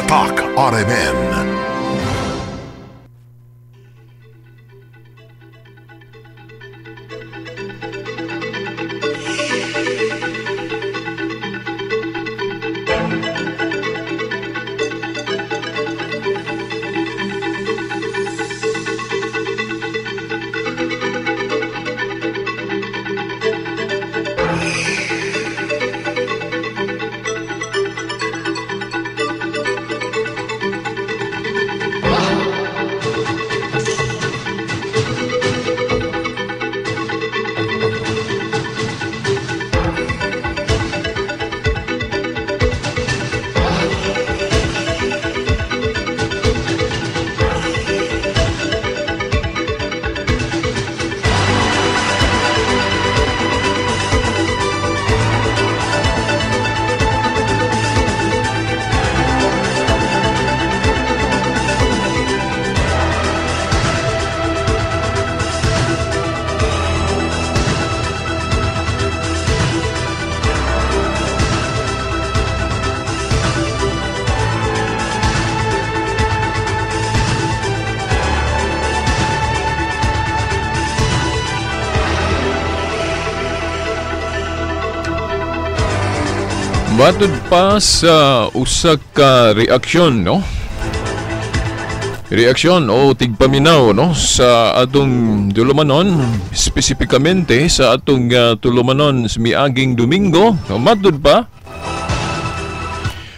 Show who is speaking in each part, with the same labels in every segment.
Speaker 1: Tatak RMN.
Speaker 2: Matud pa sa usa ka reaksyon, no? Reaksyon o tigpaminaw, no, sa atong tulumanon, espesipikamente sa atong tulumanon sa miaging Domingo. Matud pa,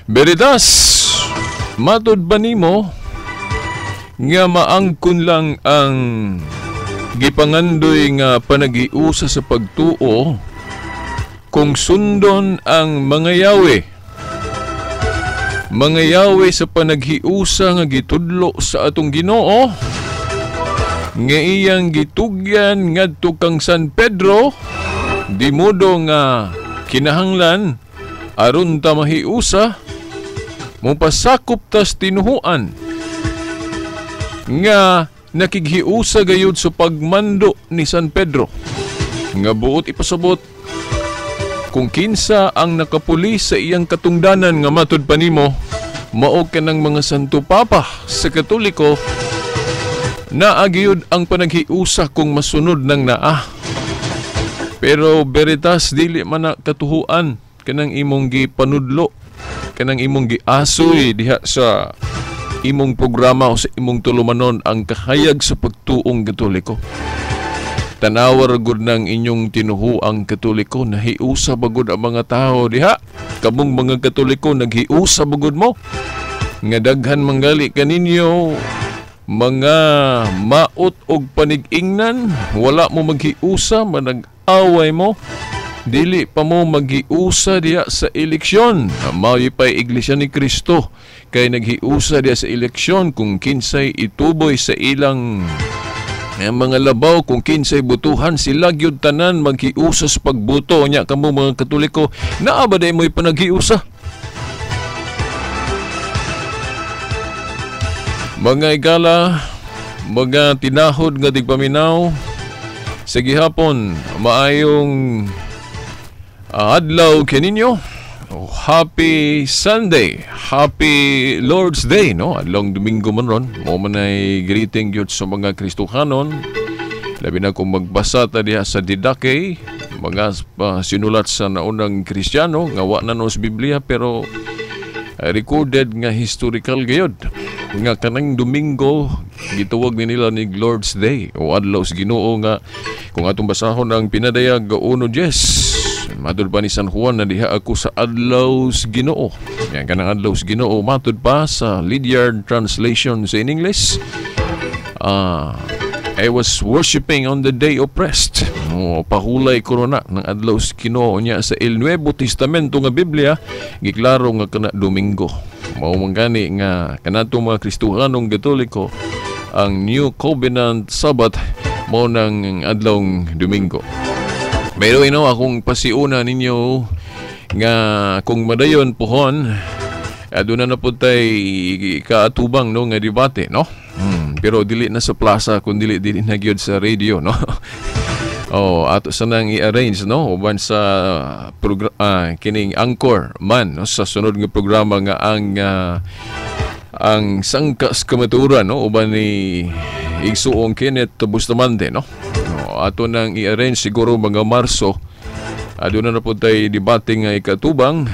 Speaker 2: Veritas, matud ba nimo nga maangkon lang ang gipangandoy nga panaghiusa sa pagtuo kung sundon ang mga yawe? Mga yawe sa panaghiusa nga gitudlo sa atong Ginoo, nga iyang gitugyan ngadto kang San Pedro, di modo nga kinahanglan aron ta mahiusa, mopasakop tas tinuhuan nga nakighiusa gayud sa pagmando ni San Pedro, nga buot ipasabot kung kinsa ang nakapuli sa iyang katungdanan nga matud pa nimo mao kanang mga Santo Papa sa Katoliko, naagiyod ang panaghiusa kung masunod ng naa. Pero Veritas, dili man na katuhuan kanang imong gipanudlo, kanang imong giasoy diha sa imong programa o sa imong tulumanon ang kahayag sa pagtuong Katoliko. Tanawar gud ng inyong tinuhuang Katoliko, nahiusa bagod ang mga tao diha. Kamong mga Katoliko, naghiusa bagod mo nga daghan manggali kaninyo mga maot og panig-ingnan, wala mo maghiusa, manag-away mo, dili pa mo maghiusa diha sa eleksyon. Mao'y pa'y Iglesia ni Kristo kay naghiusa diha sa eleksyon kung kinsay ituboy sa ilang mga labaw, kung kinsay butuhan sila gyud tanan maghiusa sa pagbuto. Nya kamo mga Katoliko, naa ba day mo'y panaghiusa? Mga igala, mga tinahod nga tigpaminaw sa gihapon, maayong adlaw kaninyo. Oh, happy Sunday, happy Lord's Day, no? Adlong Domingo man ron. Mo man ay greeting gyud sa mga Kristohanon. Labi na kung magbasa ta diha sa Didache, mga sinulat sa naunang Kristiyano nga wa na no sa Biblia pero recorded nga historical gyud nga kanang Domingo gitawag ni nila ni Lord's Day o adlaw sa Ginoo, nga kung atong basahon ang pinadayag 1:10, matud pa ni San Juan na diha ako sa adlaw sa Ginoo. Yan kanang adlaw sa Ginoo matud pa sa Lydiard translation sa in English. I was worshiping on the day of rest. Oh, pahulay ko na ng adlaw sa Ginoo niya sa El Nuevo Testamento nga Biblia giklaro nga kana Domingo. Mao man gani nga kanatong mga Kristohanong Katoliko ang New Covenant Sabbath mao nang adlawng Domingo. Pero ino akong pasiuna ninyo nga kung madayon pohon, aduna na po tay kaatubang, no, nga debate, no? Pero dili na sa plaza kun dili dili na gyud sa radio, no? Oh, ato sanang i-arrange, no, uban sa kining anchor man, no, sa sunod nga programa nga ang Ang sangkas kamaturan, no, uban ni Igsuong Kenneth Bustamante, no? No, ato nang i-arrange siguro mga Marso. Aduna na po tay debate nga ikatubang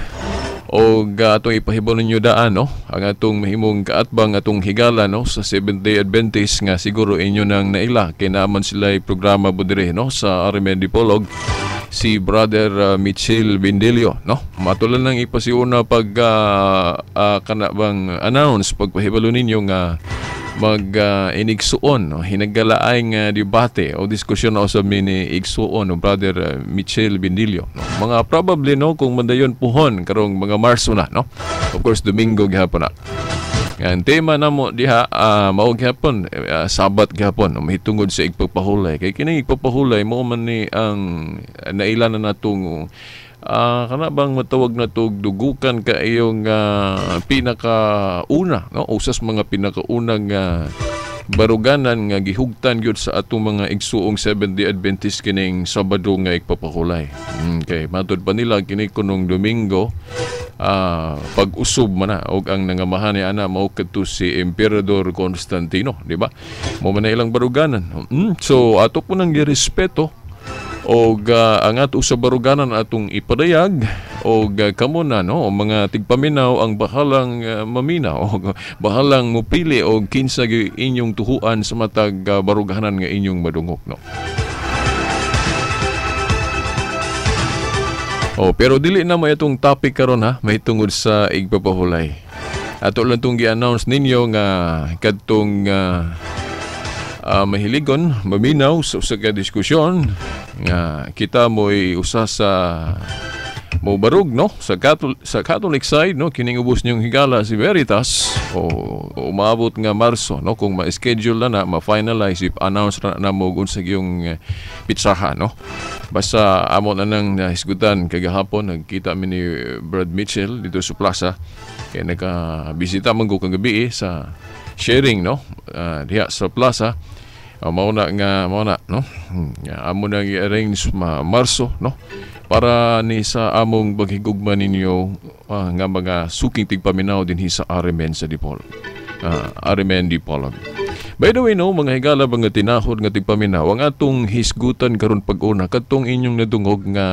Speaker 2: o atong ipahibalo ninyo daan, no, ang atong mahimong kaatbang atong higala, no, sa Seventh Day Adventist nga siguro inyo nang naila kay naaman sila programa bo diri, no, sa RMN Dipolog, si Brother Mitchell Bindilio, no. Matulan lang ipasiuna pag kana bang announce, pagpahibalo ninyo nga mag inigsuon, no, hinagalaay nga debate o diskusyon na usab mi ni igsuon, no, Brother Mitchell Bindilio, no. Mga probably, no, kung mandayon puhon karong mga Marso na, no. Of course, Domingo gihapon na. Ang tema namo diha mao gihapon Sabat gihapon, no, mahitungod sa igpagpahulay kay kini igpagpahulay mao man ni ang naila na natong kana bang matawag na tog dugukan ka iyong pinakauna, no, usas mga pinakaunang baruganan nga gihugtan gyud sa atong mga igsuong Seventh Day Adventist kining Sabado nga igpapahulay. Okay, matud pa nila kini kunong Domingo pag-usub man na og ang nangamahan ni ana mao kadto si Emperador Constantino, di ba? Mao man na ilang baruganan. So ato po nang girespeto og ang ato sa baruganan atong ipadayag og kamo na, no, mga tigpaminaw ang bahalang maminaw og bahalang mupili og kinsa inyong tuhuan sa matag baruganan nga inyong madungog, no. Oh, pero dili na mo itong topic karon ha, mahitungod sa igpapahulay. Ato lang tong gi-announce ninyo nga kadtong mahiligon maminaw sa usa ka diskusyon nga kita mo'y usa sa mobarug, no, sa Catholic side, no, kining ubos niyong higala si Veritas o umabot nga Marso, no, kung ma-schedule na na ma-finalize, i-announce na na mo unsa gyung pitsaha, no. Basta amo na nang nahisgutan kagahapon, nagkita mi ni Brad Mitchell dito sa plaza kay naka-bisita man ko kagabi sa sharing, no, diha sa plaza. Mao na nga mao na, no, amo nang i-arrange ma Marso, no, para ni sa among paghigugma ninyo nga mga suking tigpaminaw dinhi sa RMN sa Dipolog. RMN Dipolog. By the way, no, mga higala mga tinahod nga tigpaminaw, ang atong hisgutan karon pag-una kadtong inyong nadungog nga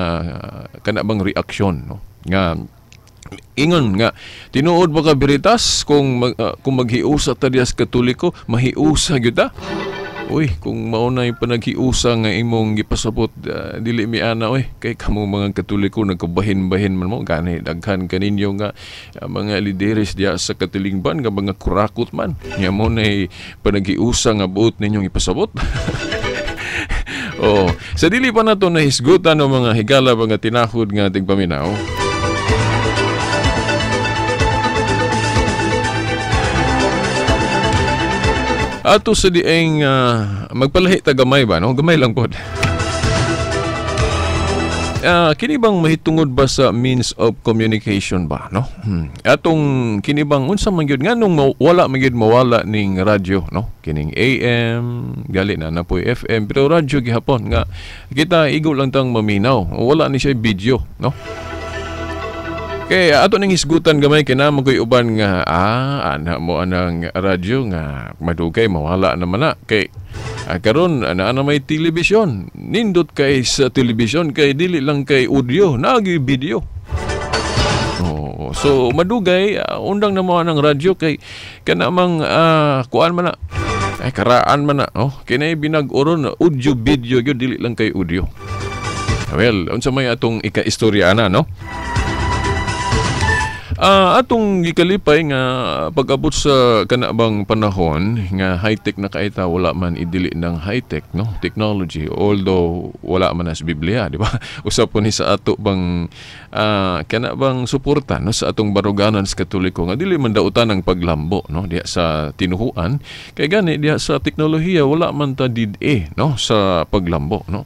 Speaker 2: kana bang reaksyon, no, nga ingon nga tinuod ba ka Veritas kung maghiusa ta diha sa Katoliko, mahiusa gyud ta? Uy, kung mao na yung panaghiusa nga imong gipasabot, dili mi ana oy, kay kamo mga Katoliko nagkabahin-bahin man mo gani daghan kaninyo nga mga lideres diha sa katilingban nga mga kurakot man. Nya mo na panaghiusa nga buot ninyong ipasabot. Oh, sa dili pa nato nahisgutan og mga higala mga tinahod nga tigpaminaw. Ato sa dieng magpalahi ta gamay ba, no? Gamay lang pod. Kini bang mahitungod ba sa means of communication ba, no? Atong kini bang unsa man gyud nganong wala man gyud mawala ning radyo, no? Kining AM, gali na na poy FM, pero radyo gihapon nga kita igo lang tang maminaw. Wala ni siya video, no? Kay ato ning hisgutan gamay kay naman koy uban nga ana mo anang radyo nga madugay mawala naman na kay karon ana na may telebisyon, nindot kay sa telebisyon kay dili lang kay audio, naagi video. Oh, so madugay undang na mo anang radyo kay kanamang kuan man na ay karaan man na, oh, kinay binag-oron audio video gyud dili lang kay audio. Well, unsa may atong ika-istorya ana, no? Atong gikalipay nga pag-abot sa kanabang panahon nga high-tech na kaita, wala man idili ng high-tech, no, technology, although wala man na sa Biblia, di ba? Usap po ni sa ato bang kanabang suporta, no, sa atong baruganan sa Katoliko nga dili man dautan ang paglambo, no, diha sa tinuhuan kay gani diha sa teknolohiya wala man ta did-e, no, sa paglambo, no.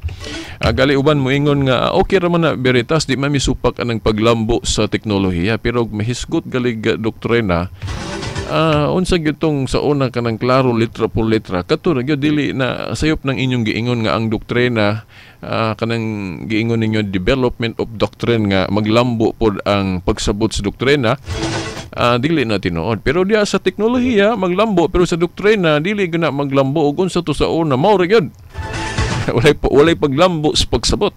Speaker 2: Gali uban moingon nga okay ra man na Veritas, di man misupak anang paglambo sa teknolohiya, pero mahisgot galig doktrina unsa gyud tong sa una kanang klaro litra por letra kato ra gyud dili na sayop ng inyong giingon nga ang doktrina kanang giingon ninyo development of doctrine nga maglambo pod ang pagsabot sa doktrina. Dili na tinuod. Pero diya sa teknolohiya maglambo, pero sa doktrina dili gyud na maglambo, ug unsa to sa una mao ra gyud. Walay paglambo sa pagsabot.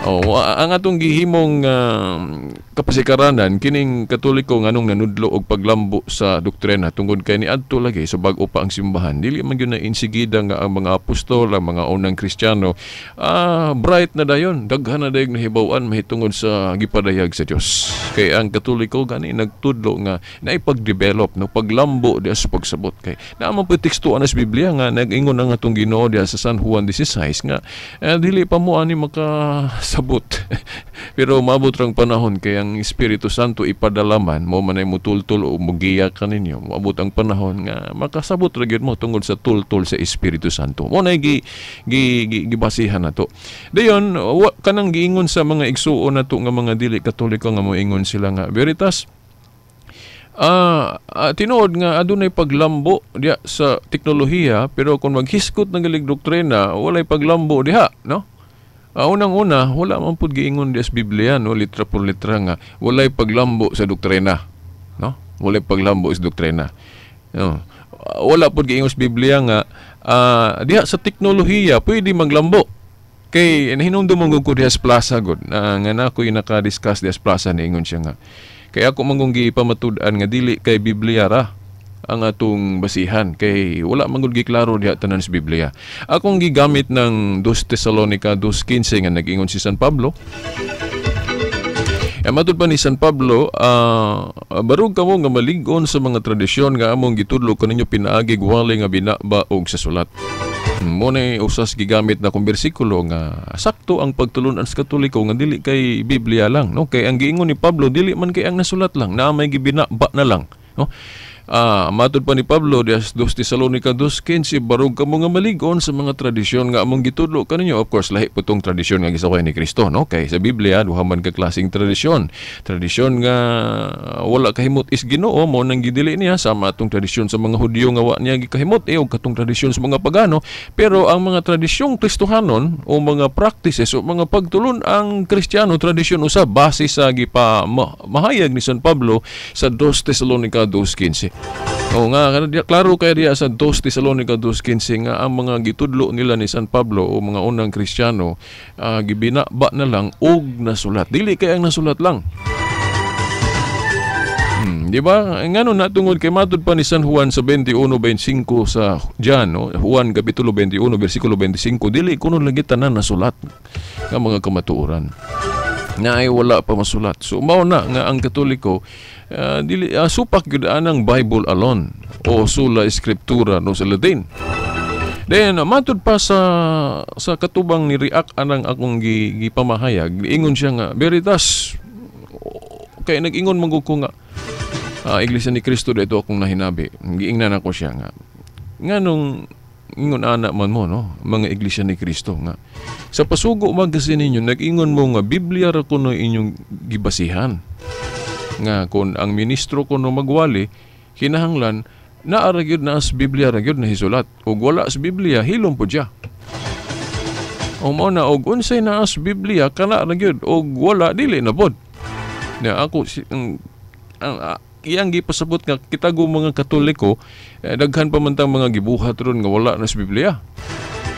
Speaker 2: Oh, ang atong gihimong kapasikaranan kining Katoliko, nganong nanudlo og paglambo sa doktrina, tungod kay niadto lagi sa bag-o pa ang simbahan, dili man gyud na insigida nga ang mga apostol, ang mga unang Kristiyano, bright na dayon, daghan na dayong nahibaw-an mahitungod sa gipadayag sa Dios. Kay ang Katoliko gani nagtudlo nga naipag-develop, no, paglambo diya sa pagsabot, kay naa man po teksto sa Biblia nga nag-ingon ang atong Ginoo diya sa San Juan 16 nga dili pa mo ani makasabot, pero mabot rang panahon kay ang Espiritu Santo ipadalaman mo man ay mutultol o mugiya kaninyo. Moabot ang panahon nga makasabot ra gyud mo tungod sa tultol sa Espiritu Santo. Mo na gi, gi, gi, gibasihan nato. Dayon wa, kanang giingon sa mga igsuon nato nga mga dili Katoliko nga moingon sila nga Veritas, tinuod nga adunay paglambo diya sa teknolohiya, pero kung maghisgot ng galig doktrina, walay paglambo diha, no? Unang-una, wala man pud giingon diya sa Biblia, no, litra por litra nga walay paglambo sa doktrina, no? Walay paglambo sa doktrina, no? Wala pud giingon sa Biblia nga diha sa teknolohiya pwede maglambo. Kay nahinumdum man gud ko diha sa plaza gud nga na ako'y naka-discuss diha sa plaza, niingon siya nga kay ako man kung gipamatud-an nga dili kay Biblia ra ang atong basihan, kay wala man gud giklaro diha tanan sa Biblia. Akong gigamit ng 2 Tesalonica 2:15 nga nag-ingon si San Pablo. Matud pa ni San Pablo, barug kamo nga malig-on sa mga tradisyon nga among gitudlo kaninyo pinaagi wali nga binaba og sa sulat. Mo na usas gigamit na kong bersikulo nga sakto ang pagtulunan sa Katoliko nga dili kay Biblia lang, no? Kay ang giingon ni Pablo, dili man kay ang nasulat lang, na may gibinaba na lang, no? Matud pa ni Pablo diya sa 2 Tesalonica 2:15, barug kamo nga malig-on sa mga tradisyon nga among gitudlo kaninyo. Of course, lahi po tong tradisyon nga gisaway ni Kristo, no? Kay sa Biblia duha man ka klaseng tradisyon. Tradisyon nga wala kahimot is Ginoo, mo nang gidili niya, sama atong tradisyon sa mga Hudyo nga wa niya gikahimot og katong tradisyon sa mga pagano. Pero ang mga tradisyong Kristohanon o mga practices o mga pagtulon ang Kristiyano, tradisyon usab base sa gipa mahayag ni San Pablo sa 2 Tesalonica 2:15. O nga, klaro kay diya sa 2 Tesalonica 2:15 nga ang mga gitudlo nila ni San Pablo o mga unang Kristiyano, gibinaba na lang og nasulat. Dili kay ang nasulat lang. Di ba? Ngano na tungod kay matud pa ni San Juan sa 21:25 sa Diyan, no? Juan kapitulo 21 bersikulo 25, dili kuno lagi tanan nasulat nga mga kamatuoran. Na ay wala pa masulat. So mao na nga ang Katoliko dili supak gyud anang Bible alone o sola scriptura, no, sa Latin. Then matud pa sa katubang ni react anang akong gipamahayag, ingon siya nga Veritas, kay nag-ingon man ko nga Iglesia ni Cristo dito akong nahinabi. Giingnan ako siya nga nganong ingon ana man mo, no, mga Iglesia ni Cristo, nga sa Pasugo Magazine ninyo nag-ingon mo nga Biblia ra kuno inyong gibasihan, nga kon ang ministro kuno magwali kinahanglan naa ra gyud na sa Biblia ra gyud na hisulat, ug wala sa Biblia hilom po siya. O mao na, og unsay naa sa Biblia kana ra gyud, og wala dili na pod. Na ako si, ang iyang gipasabot nga kitago mga Katoliko, daghan pa man tang mga gibuhat ron nga wala na sa Biblia.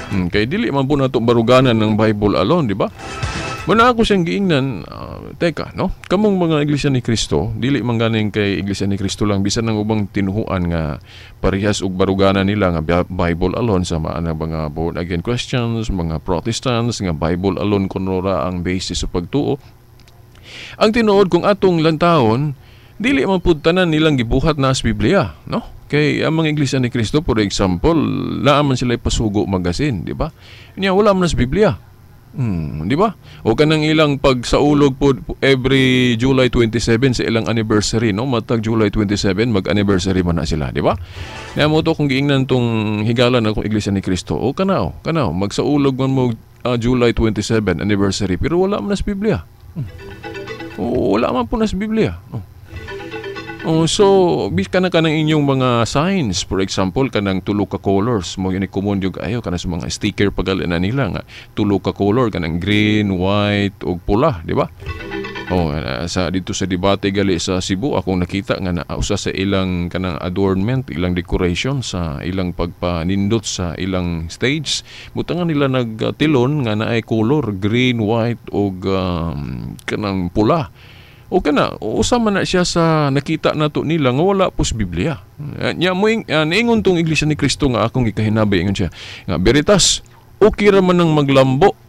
Speaker 2: Kay dili man po nato baruganan ng Bible alone, di ba? Muna ako siyang giingnan, teka, no? Kamong mga Iglesia ni Cristo, dili man ganing kay Iglesia ni Cristo lang, bisan ang ubang tinuhuan nga parehas og baruganan nila nga Bible alone, sa mga mga born again Christians, mga Protestants nga Bible alone kuno ra ang basis sa pagtuo. Ang tinuod kung atong lantawon, dili man pud tanan nilang gibuhat na sa Biblia, no? Kay ang mga Iglesia ni Cristo, for example, naa man sila Pasugo Magazine, di ba? Nya wala man sa Biblia. Di ba? O kanang ilang pagsaulog po every July 27 sa ilang anniversary, no? Matag July 27 mag-anniversary man na sila, di ba? Nya mo to kung giingnan tong higala na kung Iglesia ni Cristo, o kanao, kanao magsaulog man mo July 27 anniversary, pero wala man na sa Biblia. O, wala man po na sa Biblia. Oh. Oh, so bis kana kanang inyong mga signs, for example, kanang tulo ka colors mo yun common yung ayo kana sa mga sticker pagali na nila nga tulo ka color, kanang green, white ug pula, di ba? Oh, sa dito sa debate gali sa Cebu akong nakita nga na usa sa ilang kanang adornment, ilang decoration sa ilang pagpanindot sa ilang stage, butangan nila nagtilon nga naay color green, white ug kanang pula. O kana usa man na siya sa nakita nato nila nga wala pos Biblia. Nya mo niingon tong Iglesia ni Kristo nga akong gikahinabay, ingon siya nga Veritas, okay ra man ang maglambo.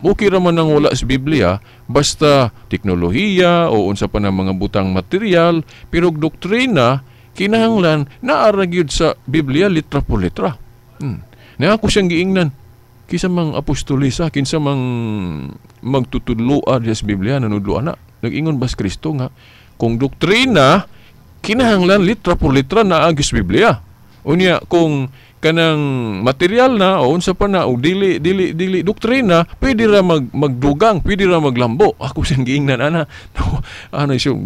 Speaker 2: Okay ra man ang wala sa Biblia basta teknolohiya o unsa pa na mga butang material, pero doktrina kinahanglan naa ra gyud sa Biblia litra por litra. Na ako siyang giingnan kinsa mang apostolisa, kinsa mang magtutudloa sa Biblia nanudlo ana. Nag-ingon ba si Kristo nga kung doktrina kinahanglan litra por litra naa gyud sa Biblia. Unya kung kanang material na o unsa pa na o dili dili dili doktrina, pwede ra magdugang, pwede ra maglambo. Ako siyang giingnan ana. Ano siya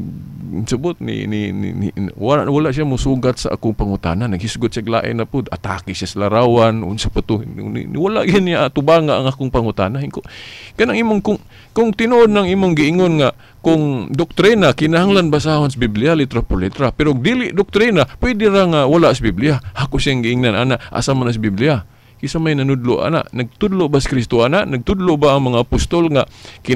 Speaker 2: subot ni, ni, ni, ni wala, wala siya musugat sa akong pangutana. Naghisgot siya lain na pud, atake siya sa larawan, unsa pa to, wala gyud niya atubanga ang akong pangutana. Hingko kanang imong kung tinuod ng imong giingon nga kung doktrina kinahanglan basahon sa Biblia litra por litra, pero dili doktrina pwede ra nga wala sa Biblia. Ako siyang giingnan ana, asa man sa Biblia? Kisa may nanudlo ana, nagtudlo ba si Kristo ana? Nagtudlo ba ang mga apostol nga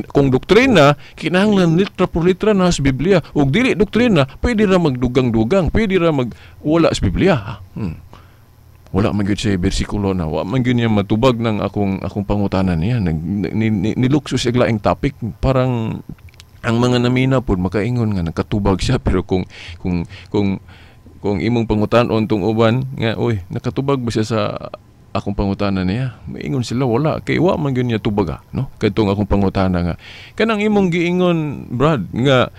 Speaker 2: kung doktrina kinahanglan litra por litra na sa Biblia, ug dili doktrina pwede ra magdugang-dugang, pwede ra mag wala sa Biblia. Wala man gyud siya bersikulo na, wa man gyud niya matubag ng akong pangutana niya. Nilukso siya laing topic, parang ang mga namina pod makaingon nga nakatubag siya, pero kung imong pangutanon tong uban nga oy nakatubag ba siya sa akong pangutana niya, maingon sila wala kay wa man gyud niya tubaga, no? Kadtong akong pangutana nga kanang imong giingon Brad nga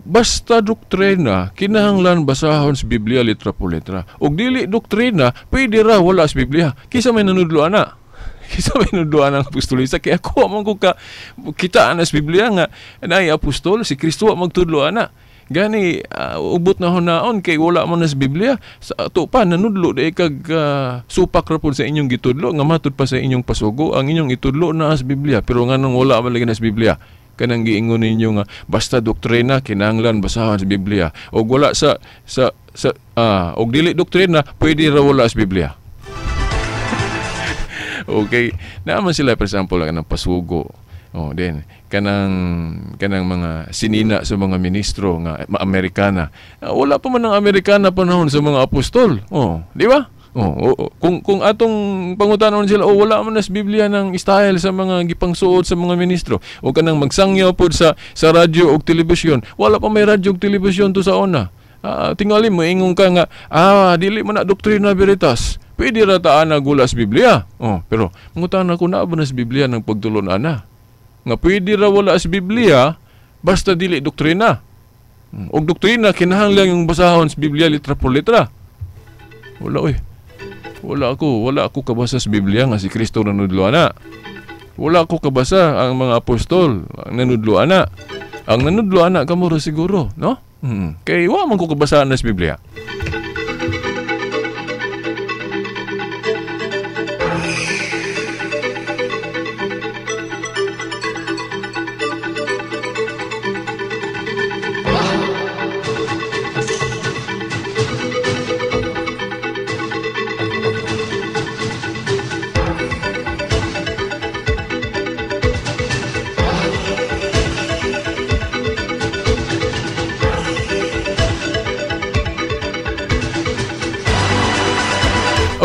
Speaker 2: basta doktrina kinahanglan basahon sa Biblia litra por litra, ug dili doktrina pwede ra wala sa Biblia. Kinsa may nanudlo ana? Kinsa may nanudlo ana ang apostolisa? Kay ako man ko ka kita ana sa Biblia nga naay apostol si Kristo wa magtudlo ana. Gani ubot na hunaon kay wala man na sa Biblia. Sa ato pa nanudlo di kag supak ra pud sa inyong gitudlo nga matud pa sa inyong pasugo ang inyong itudlo na sa Biblia, pero nganong wala man lagi na sa Biblia? Kanang giingon ninyo nga basta doktrina kinahanglan basahon sa Biblia, og wala sa sa sa og dili doktrina pwede ra wala sa Biblia. Okay, naa man sila for example kanang pasugo. Oh, then kanang mga sinina sa mga ministro nga Amerikana. Wala pa man ang Amerikana panahon sa mga apostol. Oh, di ba? Oh, oh, kung atong pangutanon sila, oh wala man na sa Biblia ng style sa mga gipangsuot sa mga ministro. O kanang magsangyaw pod sa radyo og telebisyon. Wala pa may radyo og telebisyon to sa una. Tingali mo ingon ka nga dili man na doktrina Veritas. Pwede ra ta ana gula sa Biblia. Oh, pero mangutana ko naa ba na sa Biblia ng pagtulon ana? Nga pwede ra wala sa Biblia basta dili doktrina. Og doktrina kinahanglan yung basahon sa Biblia litra por litra. Wala oy. Wala ako kabasa sa Biblia nga si Kristo nanudlo ana. Wala ako kabasa ang mga apostol ang nanudlo ana. Ang nanudlo ana kamo ra siguro, no? Kay wa man ko kabasa na sa Biblia.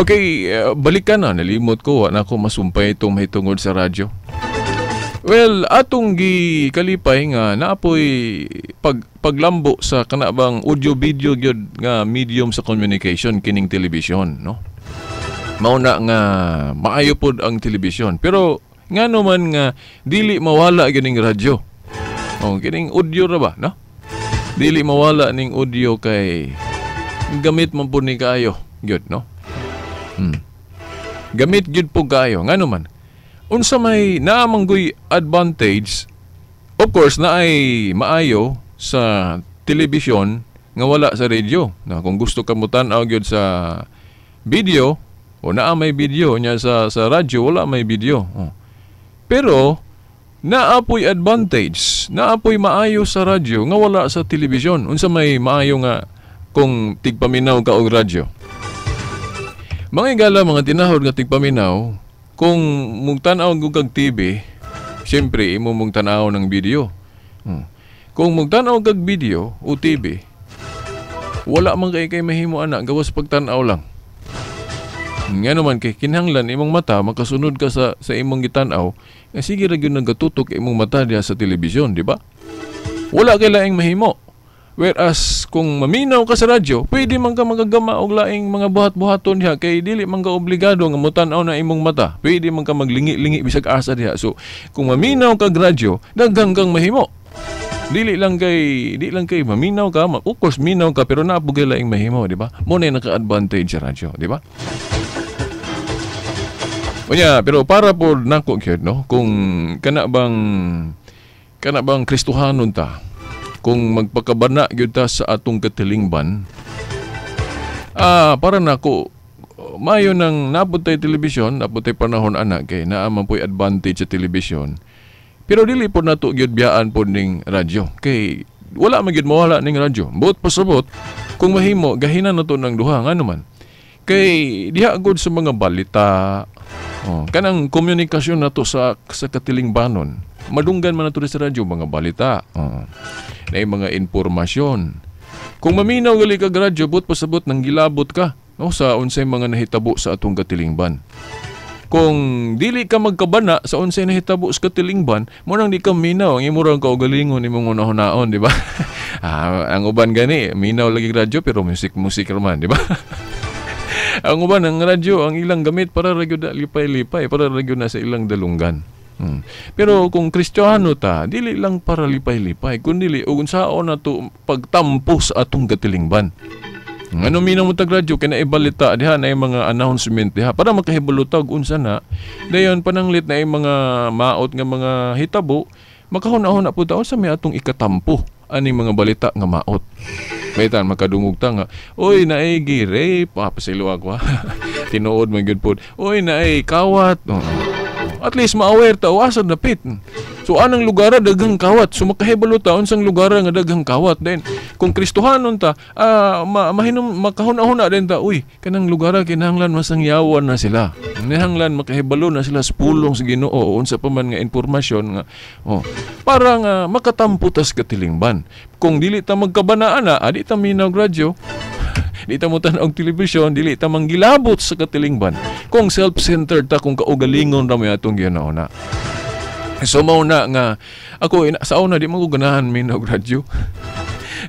Speaker 2: Okay, balikan na. Nalimot ko, wala ko masumpay itong mahitungod sa radyo. Well, atong gikalipay nga naapoy paglambo sa kanabang audio-video gyud nga medium sa communication kining television, no? Mao na nga maayo pod ang television, pero ngano man nga dili mawala kining radyo. Oh, kining audio ra ba, no? Dili mawala ning audio kay gamit man pud ni kaayo gyud, no? Gamit gyud po kaayo ngano man unsa may naamanggoy advantage, of course naay maayo sa television nga wala sa radio. Na kung gusto ka mo tan-aw gyud sa video o naa may video nya sa radyo wala may video. Oh. Pero Naapoy advantage, naapoy maayo sa radyo nga wala sa telebisyon. Unsa may maayo nga kung tigpaminaw ka og radyo? Mga igala, mga tinahod nga tigpaminaw, kung mugtan-aw kag TV, siyempre imo mong tan-aw ng video. Kung mugtan-aw kag video o TV, wala man kay kay mahimo ana gawas pagtan-aw lang. Nga naman kay kinahanglan imong mata makasunod ka sa imong gitan-aw, nga sige ra gyud nagatutok imong mata diha sa telebisyon, di ba? Wala kay laing mahimo. Whereas kung maminaw ka sa radyo, pwede man ka magagama og laing mga buhat-buhaton diha kay dili man ka obligado nga motan-aw na imong mata. Pwede man ka maglingi-lingi bisag asa diha. So kung maminaw kag radyo, daghan kang mahimo. Dili lang kay maminaw ka, of course minaw ka pero naa pud kay laing mahimo, di ba? Mo na naka-advantage sa radyo, di ba? Unya, pero para po nako gyud, no, kung kana bang Kristohanon ta, kung magpakabana gyud ta sa atong katilingban, para nako mayo nang naa pod tay telebisyon, naa pod tay panahon ana kay naa man po'y advantage sa telebisyon. Pero dili po nato gyud biyaan pod ning radyo kay wala man gyud mawala ning radyo. Buot pasabot, kung mahimo gahinan nato ng duha. Ngano man? Kay diha gud sa mga balita, oh, kanang komunikasyon nato sa katilingbanon. Madunggan man nato sa radyo mga balita, oh, na mga impormasyon. Kung maminaw gali kag radyo, buot pasabot nang gilabot ka, no, sa unsay mga nahitabo sa atong katilingban. Kung dili ka magkabana sa unsay nahitabo sa katilingban, mo nang di ka minaw, ang imo rang kaugalingon imong hunahunahon, di ba? Ang uban gani, minaw lagi radyo pero music-music man, di ba? Ang uban ang radyo ang ilang gamit para ra gyud na lipay-lipay, para ra gyud na sa ilang dalunggan. Pero kung Kristiyano ta, dili lang para lipay-lipay, kundi ug unsaon na to pagtampo sa atong katilingban. Ano minaw mo tag radyo kay naibalita diha, na mga announcement diha para makahibalo ta og unsa na dayon pananglit na mga maot nga mga hitabo, makahuna-huna pud ta unsa may atong ikatampo aning mga balita nga maot. Maytan makadungog ta nga, "Oy, naay gi-rape." Ah, pasaylo ako ha. Tinuod man gyud pod. "Oy, naay kawat." Oh. At least ma-aware ta o asa dapit. So anang lugar daghang kawat. So makahibalo ta unsang lugar nga daghang kawat. Then kung Kristohanon ta, mahinom makahuna-huna din ta, uy, kanang lugar kinahanglan masangyawan na sila. Kinahanglan makahibalo na sila sa pulong sa Ginoo o unsa pa man nga impormasyon nga, oh, para nga makatampo tas katilingban. Kung dili ta magkabanaan na, adi ta minaw radyo. Di ta mo tan-aw og telebisyon, dili ta manggilabot sa katilingban. Kung self-centered ta, kung kaugalingon ra mo atong gihuna. So mao na nga ako ina, sa una di man ko ganahan minaw og radyo.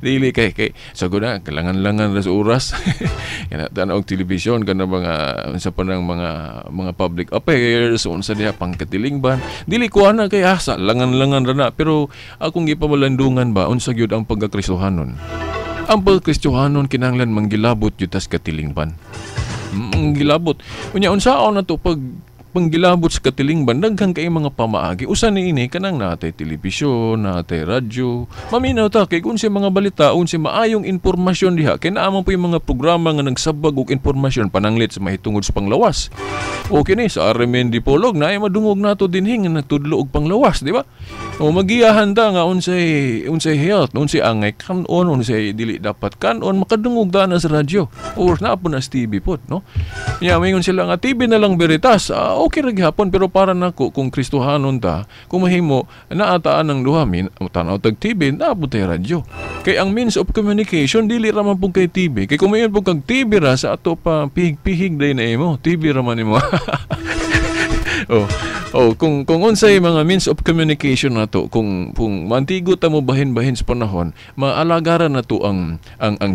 Speaker 2: Dili kay kay sa guna kailangan-langan ra sa oras. Kana tan-aw og telebisyon kana mga sa panang mga public affairs unsa diha pangkatilingban. Dili ko ana kay asa langan-langan ra na, pero akong gipamalandungan ba unsa gyud ang pagkakristohanon. Ang pagkristohanon kinahanglan manggilabot gyud tas katilingban. Manggilabot. Unya unsaon na to pag panggilabot sa katilingban, daghan kay mga pamaagi. Usa ni ini kanang natay telebisyon, natay radyo. Maminaw ta kay kung sa mga balita, unsay maayong impormasyon diha, kay naa man po yung mga programa nga nagsabag og impormasyon pananglit sa mahitungod sa panglawas. Okay ni sa RMN Dipolog na ay madungog nato dinhi nga nagtudlo og panglawas, di ba? O magiyahan ta nga unsay unsay health, unsay angay kanon, unsay dili dapat kanon, makadungog ta na sa radyo. Or naa po na sa TV pod, no? Nya mingon sila nga TV na lang veritas. Okay ra gihapon, pero para nako kung Kristohanon ta, kung mahimo naataan ng duha min tan-aw tag TV, naa po tay radyo. Kay ang means of communication dili ra man pud kay TV. Kay kung mayon pud kag TV ra sa ato pa pihig-pihig day na imo, TV ra man imo. Oh, kung unsay mga means of communication nato, kung mantigo ta mo bahin-bahin sa panahon, maalagaran nato ang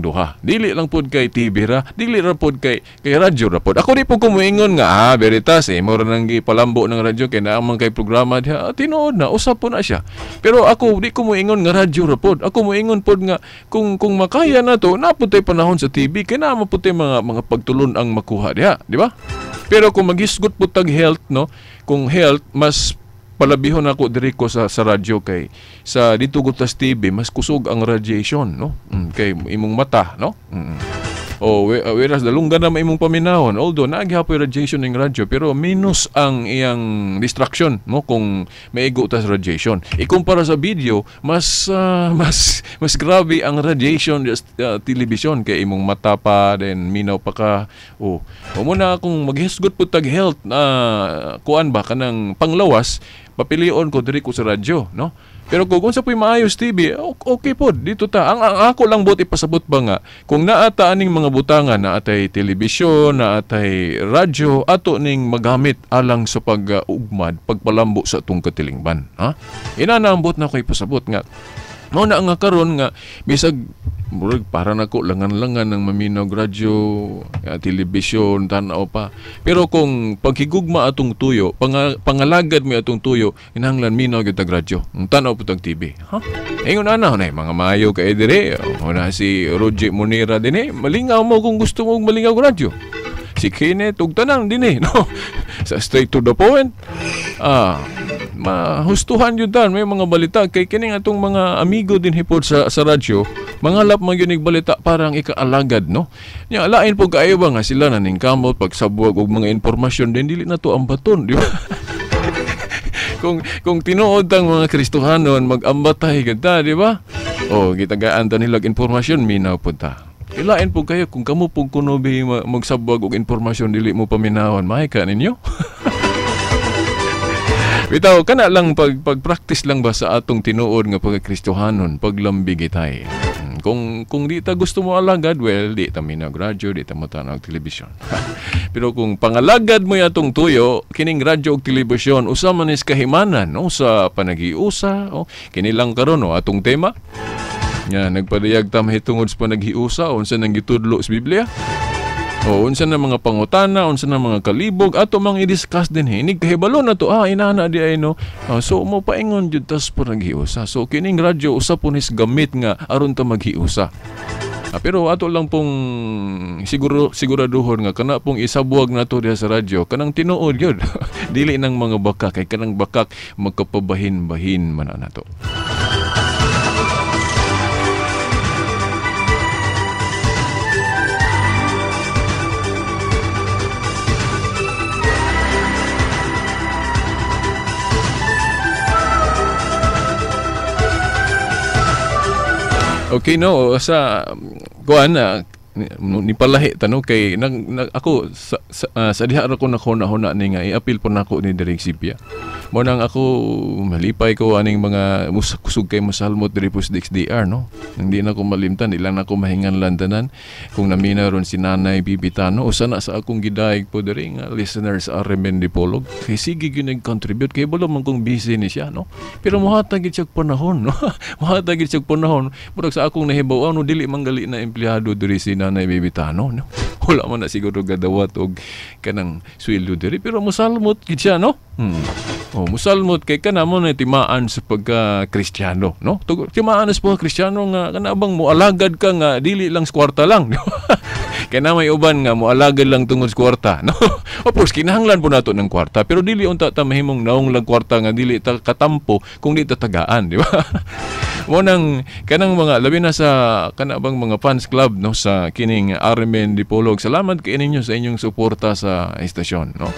Speaker 2: duha. Dili lang pod kay TV ra, dili ra pod kay radyo ra pod. Ako di po kumuingon nga veritas eh mo ra nang gipalambo ng radyo kay naa man kay programa diha. Tinuod na usap po na siya. Pero ako di ko muingon nga radyo ra pod. Ako muingon pod nga kung makaya nato, naa pod tay panahon sa TV kay naa man pod tay mga pagtulon ang makuha diha, di ba? Pero kung maghisgot po tag health, no? Kung health, mas palabihon ako diri ko sa radyo kay sa dito ko tas TV mas kusog ang radiation, no? Kay imong mata, no? Oh, whereas dalunggan na imong paminawon, although naa gihapoy radiation ning radyo, pero minus ang iyang distraction, no, kung maigo ta sa radiation. Ikumpara sa video, mas mas mas grabe ang radiation sa television kay imong mata pa, then minaw pa ka. Oh, o muna kung maghisgot pud tag health na kuan ba kanang panglawas, papilion ko diri ko sa radyo, no? Pero kung unsa po'y maayos TV, okay pod dito ta. Ang ako lang bot ipasabot ba nga kung naata aning mga butangan, naatay telebisyon, naatay radyo, ato ning magamit alang sa pag-ugmad, pagpalambo sa atong katilingban, ha? Ina na ang bot na ko ipasabot nga mao na nga karon nga bisag murag para nako langan-langan ng maminaw radyo, telebisyon, tan-aw pa. Pero kung paghigugma atong tuyo, pangalagad mi atong tuyo, kinahanglan minaw gyud tag radyo. Ang tan-aw pud tag TV. Ha? Ingon ana na mga maayo kay dire. O na si Roger Monera dinhi, malingaw mo kung gusto mo malingaw og radyo. Si Kenneth ug tanang dinhi, no? Sa straight to the point. Mahustuhan yun tan may mga balita kay kining atong mga amigo din hipod sa radyo, mangalap man gyud balita parang ikaalagad, no? Nya lain po kaayo ba nga sila na ning kamot pagsabwag og mga impormasyon din dili na to ambaton, di ba? Kung tinuod tang mga Kristohanon mag-ambatay gud ta, di ba? O gitagaan ta nila og impormasyon, minaw pud ta. Ilain po kayo kung kamo pug kuno bi magsabwag og impormasyon dili mo paminawon, mahay ka ninyo. Bitaw kana lang pag-practice lang ba sa atong tinuod nga pagka-Kristohanon, paglambigitay. Kung di ta gusto mo alagad, well, di ta minag radyo, di ta mo tan-aw og telebisyon. Pero kung pangalagad mo atong tuyo, kining radyo ug telebisyon usa man is kahimanan, no, sa panaghiusa, oh, kini lang karon, no, atong tema. Nga nagpadayag ta mahitungod sa panaghiusa, unsa nang gitudlo sa Biblia. O unsa na mga pangutana, unsa na mga kalibog ato mang i-discuss din hinig kahibalo na to, inana di ay, no. So mo paingon jud tas panaghiusa. So kining radyo usa po nis gamit nga aron ta maghiusa. Pero ato lang pong siguraduhon nga kana pong isabuag nato diha sa radyo kanang tinuod gyud. Dili nang mga bakak kay kanang bakak magkapabahin-bahin man nato. Okay, no, sa kuan na ni palahi ta, no, kay nag ako sa diha ra ko naghuna-huna ni nga i-appeal po nako ni Derek Sipia. Mo nang ako malipay ko aning mga kusog kay mosalmot diri po sa DXDR, no. Hindi na ko malimtan, di lang nako mahinganlan tanan kung namina ron si Nanay Bibitano usa na sa akong gidayeg po diri nga listeners sa RMN Dipolog. Kay sige gyud nag-contribute kay balo man kung busy ni siya, no. Pero mohatag gyud siya panahon, no. Mohatag gyud siya panahon. Murag sa akong nahibaw, no, dili man gali na empleyado diri si Nanay Bibitano, no. Wala man na siguro gadawat og kanang sweldo diri pero mosalmot gyud siya, no. Oh, musalmot kay kana mo na timaan sa pagka-Kristiyano, no? Timaan sa pagka-Kristiyano nga kana bang moalagad ka nga dili lang sa kwarta lang, no? Kay na may uban nga moalagad lang tungod sa kwarta, no? Of course, kinahanglan po nato ng kwarta, pero dili unta ta mahimong naong lang kwarta nga dili ta katampo kung di ta tagaan, di ba? Mo nang kanang mga labi na sa kana bang mga fans club, no, sa kining RMN Dipolog. Salamat kay ninyo sa inyong suporta sa istasyon, no?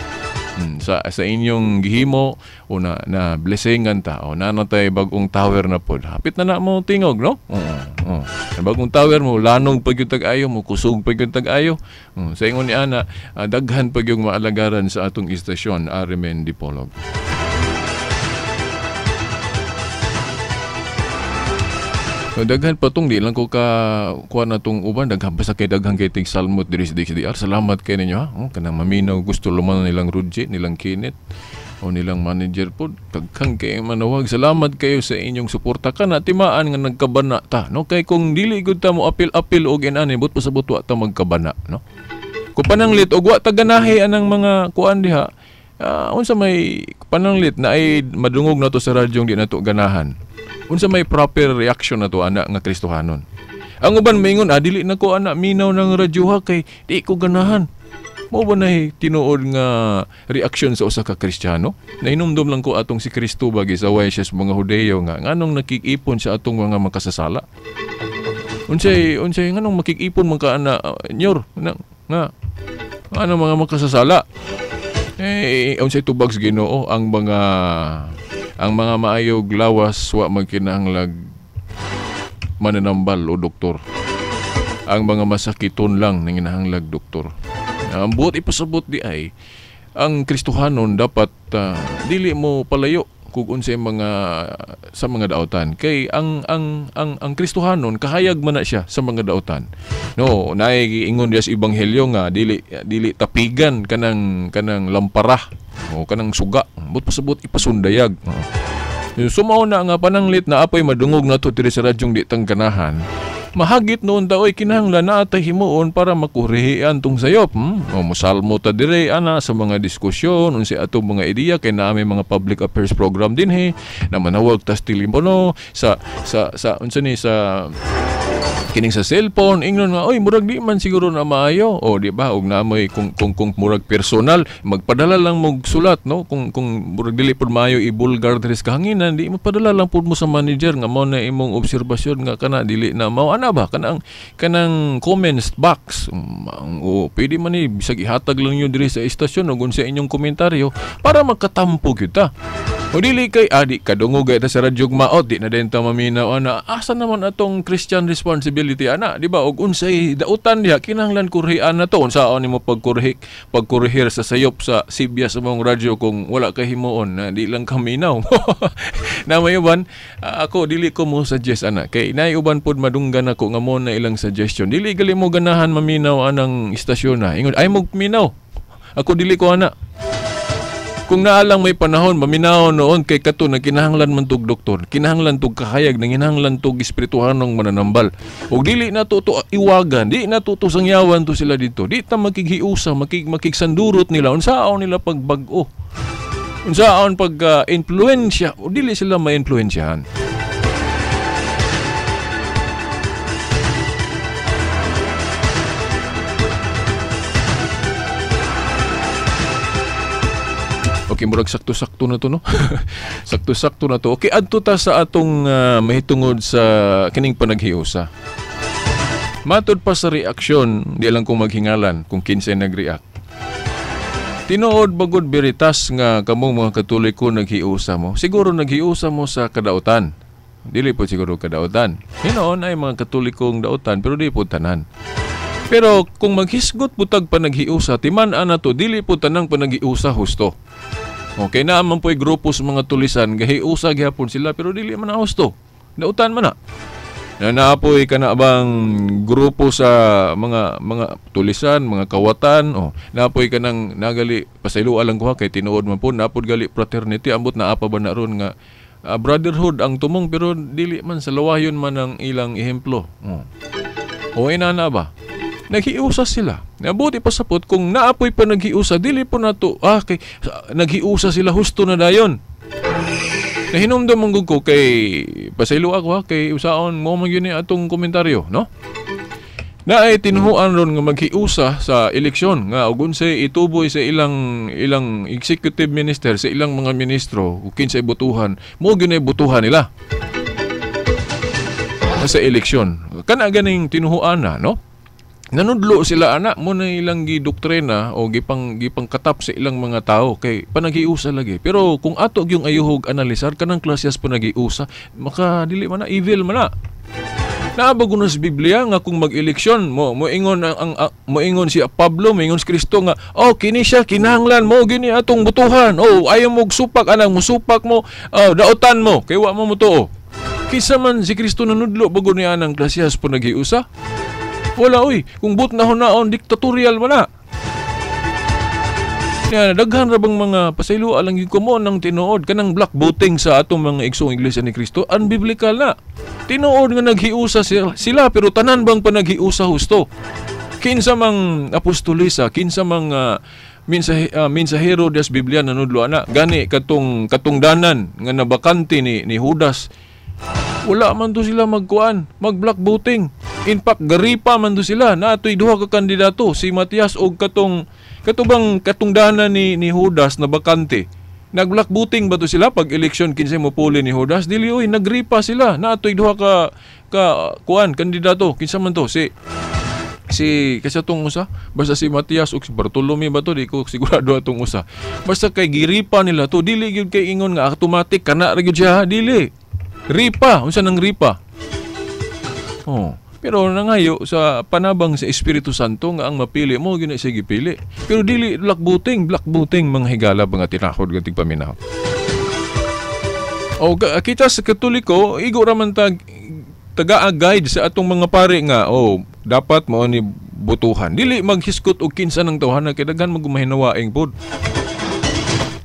Speaker 2: Sa inyong gihimo o na blessingan ta o na tay bagong tower na pod. Hapit na na mo tingog, no? Oo. Ang bagong tower mo lanong pag yung tag-ayo mo kusog pag yung tag-ayo. Sa ingon ni ana, daghan pag yung maalagaran sa atong istasyon RMN Dipolog. So, daghan pa tong di lang ko ka kuha na tong uban, daghan pa sa kay daghan kay tig salmot diri sa DXDR. Salamat kay ninyo, ha. Oh, kanang maminaw gusto luman nilang Rudji, nilang Kenneth o nilang manager po. Daghan kay manawag. Salamat kayo sa inyong suporta kana timaan nga nagkabana ta, no? Kay kung dili gud ta mo apil-apil og inani but pasabot wa ta magkabana, no? Kung pananglit og wa ta ganahi anang mga kuan diha, unsa may pananglit na ay madungog nato sa radyong di nato ganahan. Unsa may proper reaction na to ana nga Kristohanon. Ang uban maingon, dili na ko ana minaw ng radyo ha kay di ko ganahan. Mao ba nay tinuod nga reaksyon sa usa ka Kristiyano? Nahinumdom lang ko atong si Kristo ba gisaway siya sa mga Hudeyo nga nganong nakikipon sa atong mga makasasala. Unsay unsay nganong makikipon man ka ana nyor na, nga ano mga makasasala. Eh unsay tubag sa Ginoo ang mga maayog lawas wa magkinahanglag mananambal o doktor. Ang mga masakiton lang nanginahanglag doktor. Ang buot ipasabot di ay ang Kristohanon dapat dili mo palayo kung unsay mga sa mga daotan kay ang Kristohanon kahayag man na siya sa mga daotan. No, naay giingon diya sa ebanghelyo nga dili dili tapigan kanang kanang lampara o kanang suga. But pasabot ipasundayag. Sumaw na nga pananglit na apoy madungog na to diri sa radyong di tang ganahan. Mahagit noon daw ay kinahanglan na atay himuon para makurhian tong sayop. O musalmo ta dire ana sa mga diskusyon unsa atong mga ideya kay naa may mga public affairs program dinhi na manawag tas telepono sa sa sa unsa ni sa kining sa cellphone ingnon nga oy murag di man siguro na maayo o di ba og naamoy kung murag personal magpadala lang mo sulat no kung murag dili pud maayo ibulgar diri sa kahanginan di mo padala lang pud mo sa manager nga mao na imong obserbasyon nga kana dili na mao ana ba kanang kanang comments box o pwede man ni bisag ihatag lang niyo diri sa istasyon og unsa inyong komentaryo para makatampo kita. O dili kay adi kadungog ta sa radyo maot di na din ta maminaw ana asa naman atong Christian responsibility ana di ba og unsay dautan diha kinahanglan kurhian na to unsaon nimo pagkurhir sa sayop sa sibya sa mong radyo kung wala kay himuon na di lang kaminaw. Na may uban ako dili ko mo suggest ana kay naay uban pod madunggan ako nga mo na ilang suggestion dili gali mo ganahan maminaw anang istasyon na ingon ay mo minaw ako dili ko ana. Kung naalang may panahon, maminaw noon kay kato na kinahanglan man tug doktor, kinahanglan tug kahayag, nanginahanglan tug espirituhanong mananambal. Og dili na to iwagan, di na to sangyawan to sila dito. Di ta makighiusa, makigsandurot nila unsaon nila pagbag-o. Unsaon pag influensya, o dili sila ma-influensyahan. Okay, murag sakto-sakto na to, no? Sakto-sakto na to. Okay, adto ta sa atong mahitungod sa kining panaghiusa. Matud pa sa reaksyon, di lang kung maghingalan kung kinsay nagreact. Tinuod bagod beritas nga kamong mga Katoliko naghiusa mo. Siguro naghiusa mo sa kadautan. Dili po siguro kadautan. Hinoon ay mga Katolikong dautan pero di po tanan. Pero kung maghisgot putag panaghiusa, timan-an na to, dili po tanang panaghiusa husto. Okay, naaman po'y grupo sa mga tulisan, gahiusa gihapon sila, pero dili man na husto. Dautan man na. Na naapoy ka na bang grupo sa mga tulisan, mga kawatan, oh, naapoy ka nang nagali, pasayloa lang ko ha, kay tinuod man po, naapod gali fraternity, ambot naapa ba na ron nga, brotherhood ang tumong, pero dili man, sa lawayon man ang ilang ehemplo. Oh. O inana ba? Naghiusa sila. Nabuti pa sapot kung naapoy pa naghiusa, dili po na to, kay, naghiusa sila husto na dayon. Nahinumdum mong ko kay, pasaylo ako ha, kay usaon mo man yun atong komentaryo, no? Na ay tinuhuan ron nga maghiusa sa eleksyon, nga og unsay ituboy sa ilang executive minister, sa ilang mga ministro, ug kinsay botohan, mo gyud ay botohan nila sa eleksyon. Kana ganing tinuhuan na, no? Nanudlo sila anak mo na ilang gidoktrina o gipangkatap sa ilang mga tao kay panaghiusa lagi. Pero kung ato gyung ayuhog analisar kanang klasiyas panaghiusa, maka dili man na evil man na. Naabag sa Biblia nga kung mag-eleksyon mo moingon ang moingon si Pablo, moingon si Kristo nga oh kini siya kinahanglan mo gini atong butuhan. Oh ayaw mo supak anang musupak mo, oh, daotan mo kay wa mo motuo. Kaysa man si Kristo nanudlo bago niya anang klasiyas panaghiusa. Wala oy, kung but na hunaon diktatorial man na. Yan, daghan ra bang mga pasaylo alang gyud ko mo nang tinuod kanang black voting sa atong mga igsoong Iglesia ni Kristo unbiblical na. Tinuod nga naghiusa sila pero tanan bang panaghiusa husto? Kinsa mang apostolisa, kinsa mang mensahero des Biblia nanudlo ana gani katong katungdanan nga nabakante ni Judas. Wala man to sila magkuan, mag-black voting. In fact, garipa man to sila. Naatoy duha ka kandidato, si Matias og katong katubang katungdanan ni Judas na bakante. Nag-block voting ba to sila pag eleksyon kinsay mopuli ni Judas? Dili oy, nagripa sila. Naatoy duha ka ka kuan kandidato. Kinsa man to? Si si kasi atong usa, basta si Matias ug si Bartolome ba to, di ko sigurado atong usa. Basta kay giripa nila to, dili gyud kay ingon nga automatic kana ra gyud siya, ha? Dili. Ripa, unsa nang ripa? Oh. Pero nangayo sa panabang sa Espiritu Santo nga ang mapili mo gyud na siya gipili. Pero dili black voting mga higala, mga tinakod nga tigpaminaw. O kita sa Katoliko, igo ra man tag taga guide sa atong mga pare nga oh dapat mao ni butuhan. Dili maghisgot og kinsa ng tawhana kay daghan man gumahinawaing pod.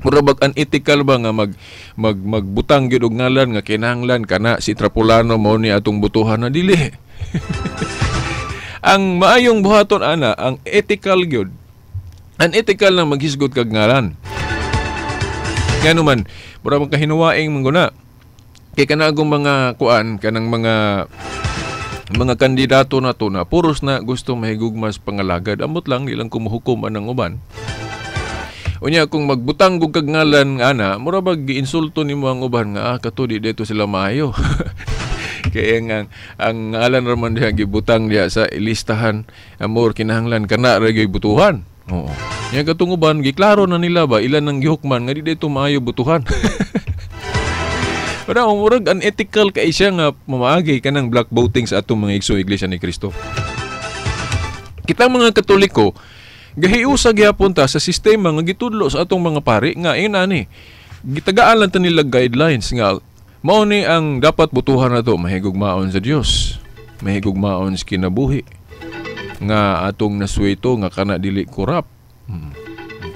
Speaker 2: Mura bag unethical ba nga mag mag magbutang gyud og ngalan nga kinahanglan kana si Trapolano mao ni atong butuhan na dili. Ang maayong buhaton ana, ang ethical gyud. Unethical nang maghisgot kag ngalan. Ngano man, mura bang kahinuwaing mangguna. Kay kanagong mga kuan, kanang mga kandidato na to na puros na gusto mahigugmas pangalagad. Amot lang ilang kumuhukom anang uban. Unya kung magbutang gug kag ngalan ana, mura bag giinsulto nimo ang uban nga kato di dito sila maayo. Kaya nga ang ngalan ra man diha gibutang diha sa listahan, amor kinahanglan kana ra gyud butuhan. Oo. Nya katong uban giklaro na nila ba ilan ang gihukman nga di dito maayo butuhan. Pero murag unethical kay siya nga mamaagi kanang black voting sa atong mga igsoong Iglesia ni Cristo. Kitang mga Katoliko gahiusa gyapon ta sa sistema nga gitudlo sa atong mga pari nga inani. Gitagaan lang ta nila guidelines nga mao ni ang dapat butuhan nato, mahigugmaon sa Dios, mahigugmaon sa kinabuhi nga atong nasuwito nga kana dili korap.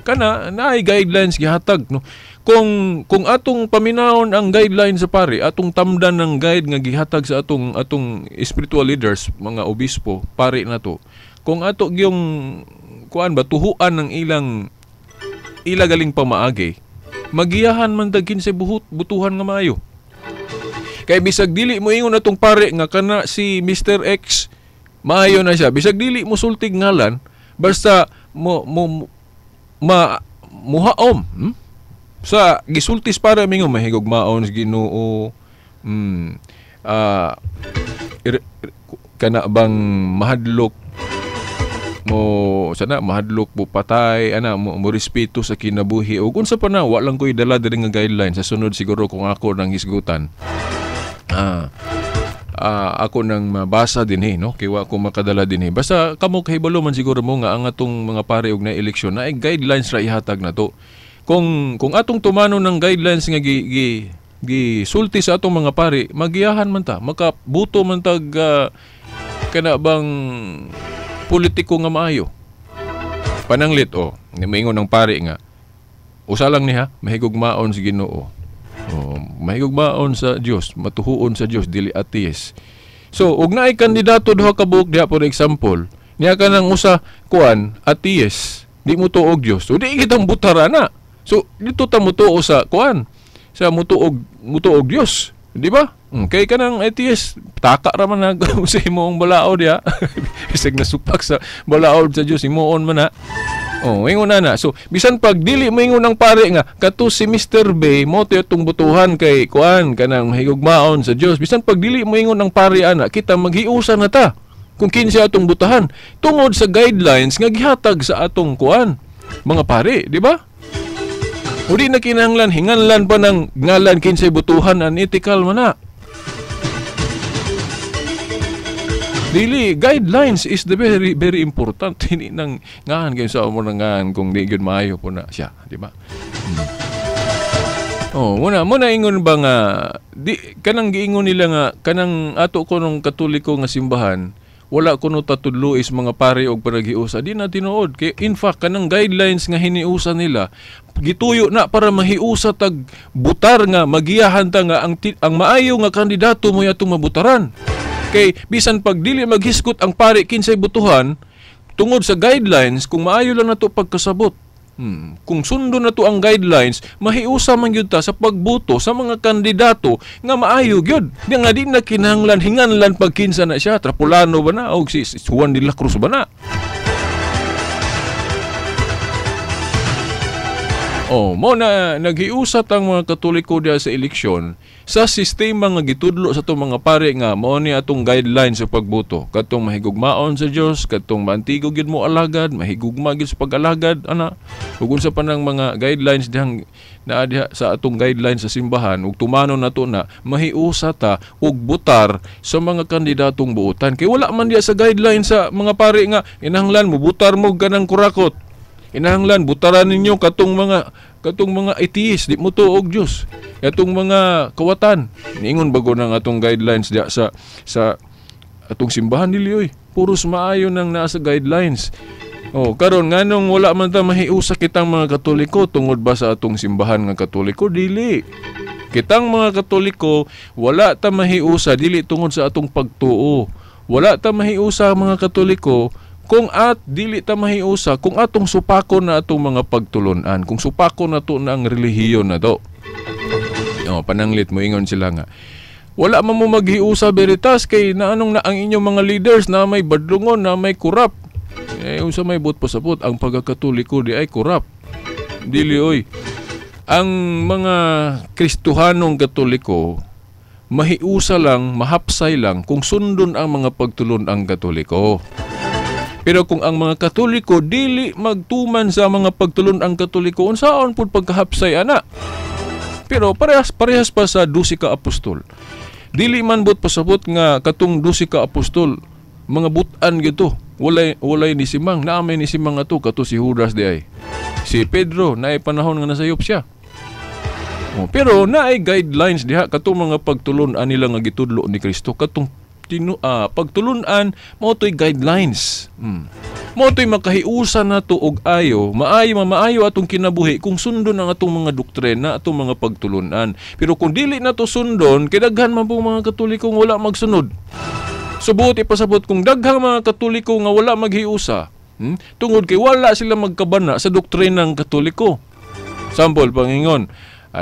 Speaker 2: Kana naay guidelines gihatag, no. Kung atong paminawon ang guidelines sa pari, atong tamdan ng guide nga gihatag sa atong spiritual leaders, mga obispo, pari nato. Kung ato gyung kuan ba tuhuan ng ilang ilagaling pamaagi, magiyahan man tag kinsay butuhan nga maayo. Kay bisag dili mo ingon atong pare nga kana si Mr. X maayo na siya, bisag dili mo sultig ngalan, basta mo mo ma muhaom, Sa gisultis para mingon mahigugmaon sa Ginoo, kana bang mahadlok mo sana mahadlok mo patay ana mo respeto sa kinabuhi og unsa pa na, wa lang koy dala diri nga guideline. Sa sunod siguro kung ako nang hisgutan, ako nang mabasa dinhi, no, kay wa ko makadala dinhi. Basta kamo kahibalo man siguro mo nga ang atong mga pare og na eleksyon na guidelines ra ihatag nato. Kung atong tumano ng guidelines nga gi gisulti sa atong mga pare, magiyahan man ta, makabuto man tag kana bang politiko nga maayo. Pananglit o, maingon ng pare nga usa lang niya, mahigugmaon sa Ginoo. Oh, mahigugmaon sa Dios, matuhuon sa Dios, dili atheist. So, ug naay kandidato duha ka buok diha, for example, niya kanang usa kuan atheist, di mo tuog Dios. So di kitang butara na. So dito ta motuo sa kuan, sa motuog Dios, di ba? Kay kanang atheist, taka ra man nag sa imong balaod diha. Bisag nasupak sa balaod sa Dios, imuon man na. Oh, ingon na na. So, bisan pag dili moingon ang pare nga kato si Mr. B mo to atong butuhan kay kuan kanang mahigugmaon sa Dios. Bisan pag dili moingon ang pare ana, kita maghiusa na ta kung kinsa atong butahan tungod sa guidelines nga gihatag sa atong kuan mga pare, di ba? Udi na kinahanglan hinganlan pa ng ngalan kinsay butuhan, unethical man na. Dili, guidelines is the very very important. Hindi nang ngahan kayo sa mo nang ngahan kung di gyud maayo po na siya, di ba? Oh, muna ingon ba nga di kanang giingon nila nga kanang ato ko nung Katoliko nga simbahan, wala kuno tatudlo is mga pare og panaghiusa. Di na tinuod kay in fact kanang guidelines nga hiniusa nila gituyo na para mahiusa tag butar nga magiyahan ta nga ang maayo nga kandidato mo atong mabutaran. Kay bisan pag dili maghisgot ang pare kinsay butuhan tungod sa guidelines, kung maayo lang nato pagkasabot, kung sundon nato ang guidelines, mahiusa man gyud ta sa pagbuto sa mga kandidato nga maayo gyud. Di nga di na kinahanglan hinganlan pag kinsa na siya, Trapolano ba na og si Juan de la Cruz ba na. Oh, mo na naghiusat ang mga Katoliko diha sa eleksyon sa sistema nga gitudlo sa atong mga pare nga mao ni atong guidelines sa pagboto. Katong mahigugmaon sa Dios, katong maantigo gyud mo alagad, mahigugma gyud sa pag-alagad ana. Ug unsa pa nang mga guidelines dihang naa diha sa atong guidelines sa simbahan ug tumanon nato na mahiusa ta ug butar sa mga kandidatong buotan. Kay wala man diha sa guidelines sa mga pare nga inahanglan mo butar mo ganang kurakot. Inahanglan butaran ninyo katong mga atheist, di mo tuog Dios. Katong mga kawatan. Niingon bago nang atong guidelines diha sa atong simbahan dili oy. Puros maayo nang naa sa guidelines. Oh, karon nganong wala man ta mahiusa kitang mga Katoliko tungod ba sa atong simbahan nga Katoliko? Dili. Kitang mga Katoliko wala ta mahiusa dili tungod sa atong pagtuo. Wala ta mahiusa mga Katoliko kung at dili ta mahiusa kung atong supakon na atong mga pagtulunan, kung supakon na to na ang relihiyon na to. Oh, pananglit mo ingon sila nga wala man mo maghiusa Veritas kay naanong na ang inyong mga leaders na may badlungon, na may kurap. Eh unsa may buot pasabot ang pagkakatoliko di ay kurap. Dili oy. Ang mga Kristohanong Katoliko mahiusa lang, mahapsay lang kung sundon ang mga pagtulun-ang Katoliko. Pero kung ang mga Katoliko dili magtuman sa mga pagtulun-ang Katoliko, unsaon pud pagkahapsay ana? Pero parehas pa sa 12 ka apostol. Dili man but pasabot nga katong 12 ka apostol mga butan gito. Walay ni simang, naa may ni simang ato kato si Judas di ay. Si Pedro naay panahon nga nasayop siya. Oh, pero naay guidelines diha katong mga pagtulun-an nila nga gitudlo ni Kristo katong pagtulunan mao to'y guidelines. Mao to'y makahiusa nato og ayo, maayo atong kinabuhi kung sundon ang atong mga doktrina, atong mga pagtulunan. Pero kung dili nato sundon, kay daghan man pong mga Katoliko nga wala magsunod. Subuot ipasabot kung daghang mga Katoliko nga wala maghiusa, tungod kay wala sila magkabana sa doktrina ng Katoliko. Sample pangingon,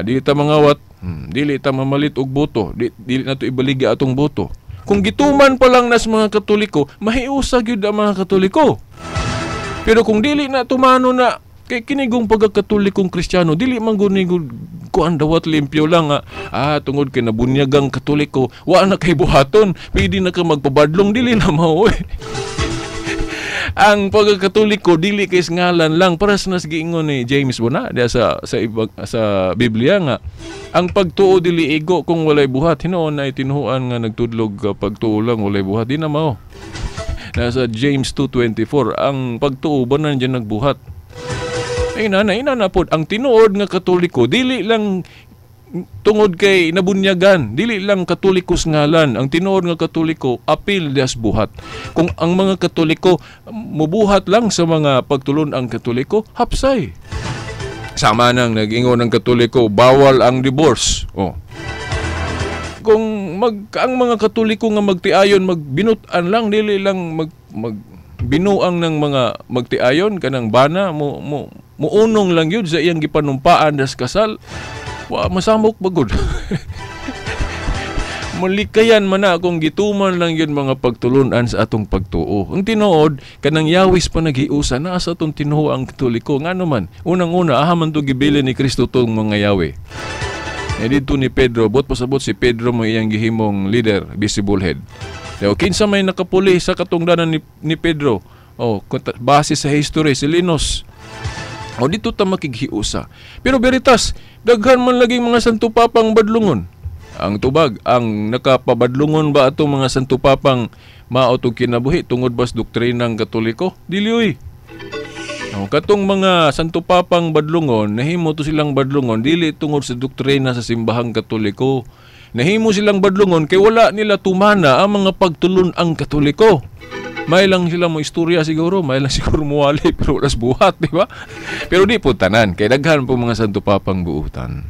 Speaker 2: dili ta mangawat, dili ta mamalit og boto, dili nato ibaligya atong boto. Kung gituman pa lang nas mga Katoliko, mahiusa gyud ang mga Katoliko. Pero kung dili na tumano na kay kinigong pagkakatolikong Kristiyano, dili man gud kuan dawat limpyo lang tungod kay nabunyagang Katoliko, wa na kay buhaton, pwede na ka magpabadlong, dili na mao. Ang pagkakatoliko dili kay ngalan lang, para sa nas giingon ni James Bona diya sa Biblia nga ang pagtuo dili igo kung walay buhat. Hinuon na itinuan nga nagtudlog pagtuo lang walay buhat, di na mao. Nasa James 2:24 ang pagtuo ba nandiyan nagbuhat. Ay nana pod ang tinuod nga Katoliko dili lang tungod kay nabunyagan, dili lang Katoliko sa ngalan. Ang tinuod nga Katoliko apil das buhat. Kung ang mga Katoliko mubuhat lang sa mga pagtulon ang Katoliko, hapsay. Sama nang nag-ingon ang Katoliko, bawal ang divorce. Oh. Kung ang mga Katoliko nga magtiayon magbinut-an lang, dili lang mag binuang ng mga magtiayon kanang bana mo muunong lang yun sa iyang gipanumpaan das kasal. Wa masamok bagod. Malikayan man na kung gituman lang yun mga pagtulunan sa atong pagtuo. Ang tinuod kanang yawis pa naghiusa naa sa atong tinuo ang Katoliko. Ngano man, unang-una aha man to gibili ni Kristo tong mga yawi. E dito ni Pedro, bot pasabot si Pedro mo iyang gihimong leader, visible head. Pero kinsa may nakapuli sa katungdanan ni Pedro? Oh, base sa history si Linus. O dito ta makighiusa. Pero Veritas, daghan man laging mga Santo Papang badlungon. Ang tubag, ang nakapabadlungon ba atong mga Santo Papang mao tong kinabuhi tungod bas doktrinang Katoliko? Dili oy. O, katong mga Santo Papang badlungon, nahimo to silang badlungon dili tungod sa doktrina sa simbahang Katoliko. Nahimo silang badlungon kay wala nila tumana ang mga pagtulun-ang Katoliko. May lang sila mo istorya siguro, may lang siguro muwali, pero walas buhat, di ba? Pero di po tanan, kay daghan po mga Santo Papang buutan.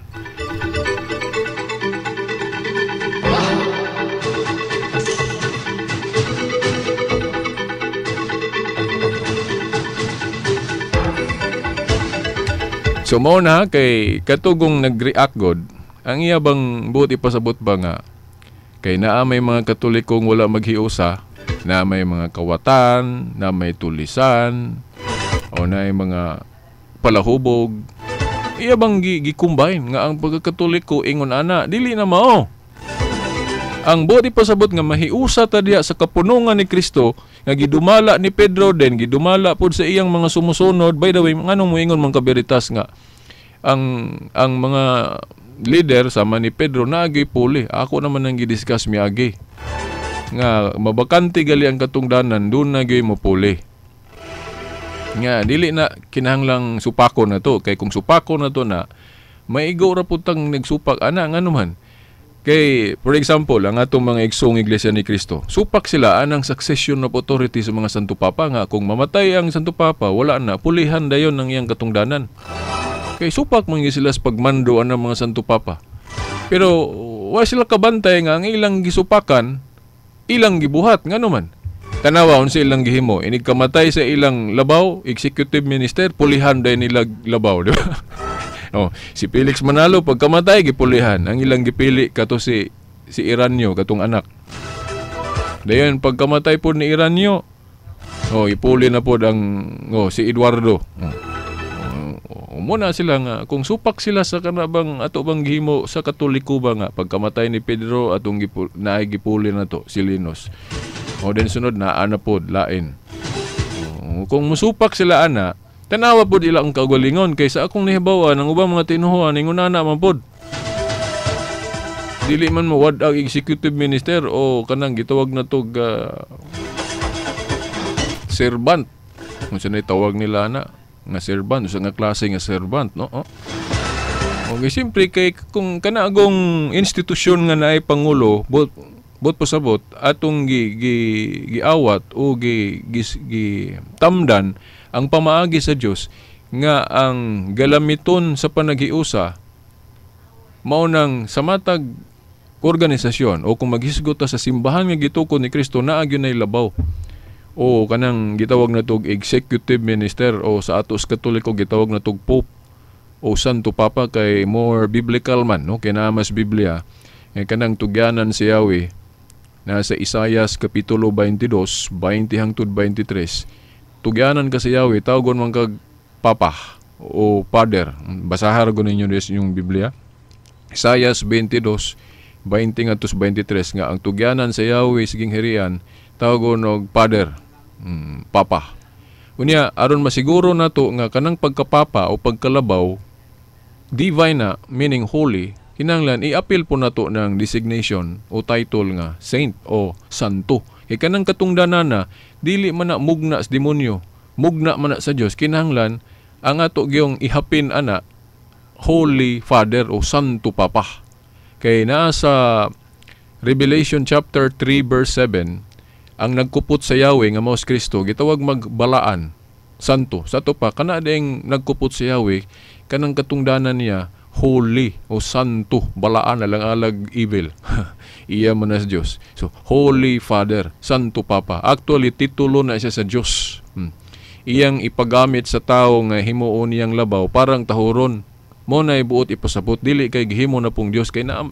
Speaker 2: So mao na kay katugong nag-react god, ang iya bang buot ipasabot ba nga kay naa may mga Katolikong wala maghiusa, na may mga kawatan, na may tulisan, o na may mga palahubog. Iya bang gi-combine nga ang pagkakatoliko ingon ana, dili na mao. Ang buot ipasabot nga mahiusa ta diha sa kapunungan ni Kristo nga gidumala ni Pedro, den gidumala pod sa iyang mga sumusunod. By the way, nganong moingon man kaberitas nga ang mga leader sama ni Pedro naagi puli? Ako naman ang gidiscuss miagi nga mabakante gali ang katungdanan, doon na gyud mo puli nga dili na kinahanglang supako na to, kay kung supako na to, na maigo ra pud tang nagsupak ana. Ngano man? Kay for example, ang atong mga igsoong Iglesia ni Cristo, supak sila anang succession of authority sa mga Santo Papa, nga kung mamatay ang Santo Papa, wala na, pulihan dayon ng iyang katungdanan, kay supak man gyud sila sa pagmando anang mga Santo Papa. Pero wa sila kabantay nga ang ilang gisupakan, ilang gibuhat. Ngano man? Tanawa unsa ilang gihimo. Inig kamatay sa ilang labaw, executive minister, pulihan dayon nila labaw, di ba? Oh, si Felix Manalo, pagkamatay, gipulihan. Ang ilang gipili kato si si Ireneo, katong anak. Dayon pagkamatay po ni Ireneo, oh, ipuli na pod ang, oh, si Eduardo. Oh. Oh, muna sila nga kung supak sila sa kanabang ato bang gihimo sa Katoliko ba nga pagkamatay ni Pedro, atong naay gipuli na to si Linus. O den sunod na ana pod lain. Oh, kung musupak sila ana, tanawa pod ila ang kaugalingon, kay sa akong nahibawan, ang ubang mga tinuhuan ingon ana man pod. Dili man mo wad ang executive minister o kanang gitawag na tog servant. Kung sa tawag nila na nga servant, usa nga klase nga servant, no? Oh. Okay, siyempre kay kung kanagong institusyon nga naay pangulo, bot bot pasabot atong gi, gi giawat o gi, gi, gi tamdan ang pamaagi sa Dios nga ang galamiton sa panaghiusa mao nang sa matag organisasyon, o kung maghisgot ta sa simbahan nga gitukod ni Kristo, naa gyud nay labaw o kanang gitawag na tog executive minister, o sa atos Katoliko gitawag na tog Pope o Santo Papa, kay more biblical man, no, kay naa mas Biblia nga kanang tugyanan si Yahweh nasa Isayas kapitulo 22, 20 hangtod 23. Tugyanan ka si Yahweh, tawgon man kag Papa o Father. Basahan ko ninyo yung Biblia, Isayas 22, 20 ngadto 23, nga ang tugyanan sa Yahweh siging hirian tawgon og Father, Papa. Unya, aron masiguro nato nga kanang pagkapapa o pagkalabaw divine na, meaning holy, kinahanglan i-appeal po nato ng designation o title nga saint o santo. Kay kanang katungdanan na dili man na mugna sa demonyo, mugna man na sa Dios, kinahanglan ang ato gyung ihapin ana Holy Father o Santo Papa. Kay naa sa Revelation chapter 3 verse 7, ang nagkupot sa Yahweh nga mao si Kristo gitawag magbalaan, santo. Sa ato pa, kana ding nagkupot sa Yahweh, kanang katungdanan niya holy o santo, balaan alang alag evil. Iya man na sa Dios. So Holy Father, Santo Papa. Actually, titulo na siya sa Dios. Iyang ipagamit sa tao nga himuon niyang labaw, parang tahuron mo na ibuot ipasabot, dili kay gihimo na pong Dios, kay na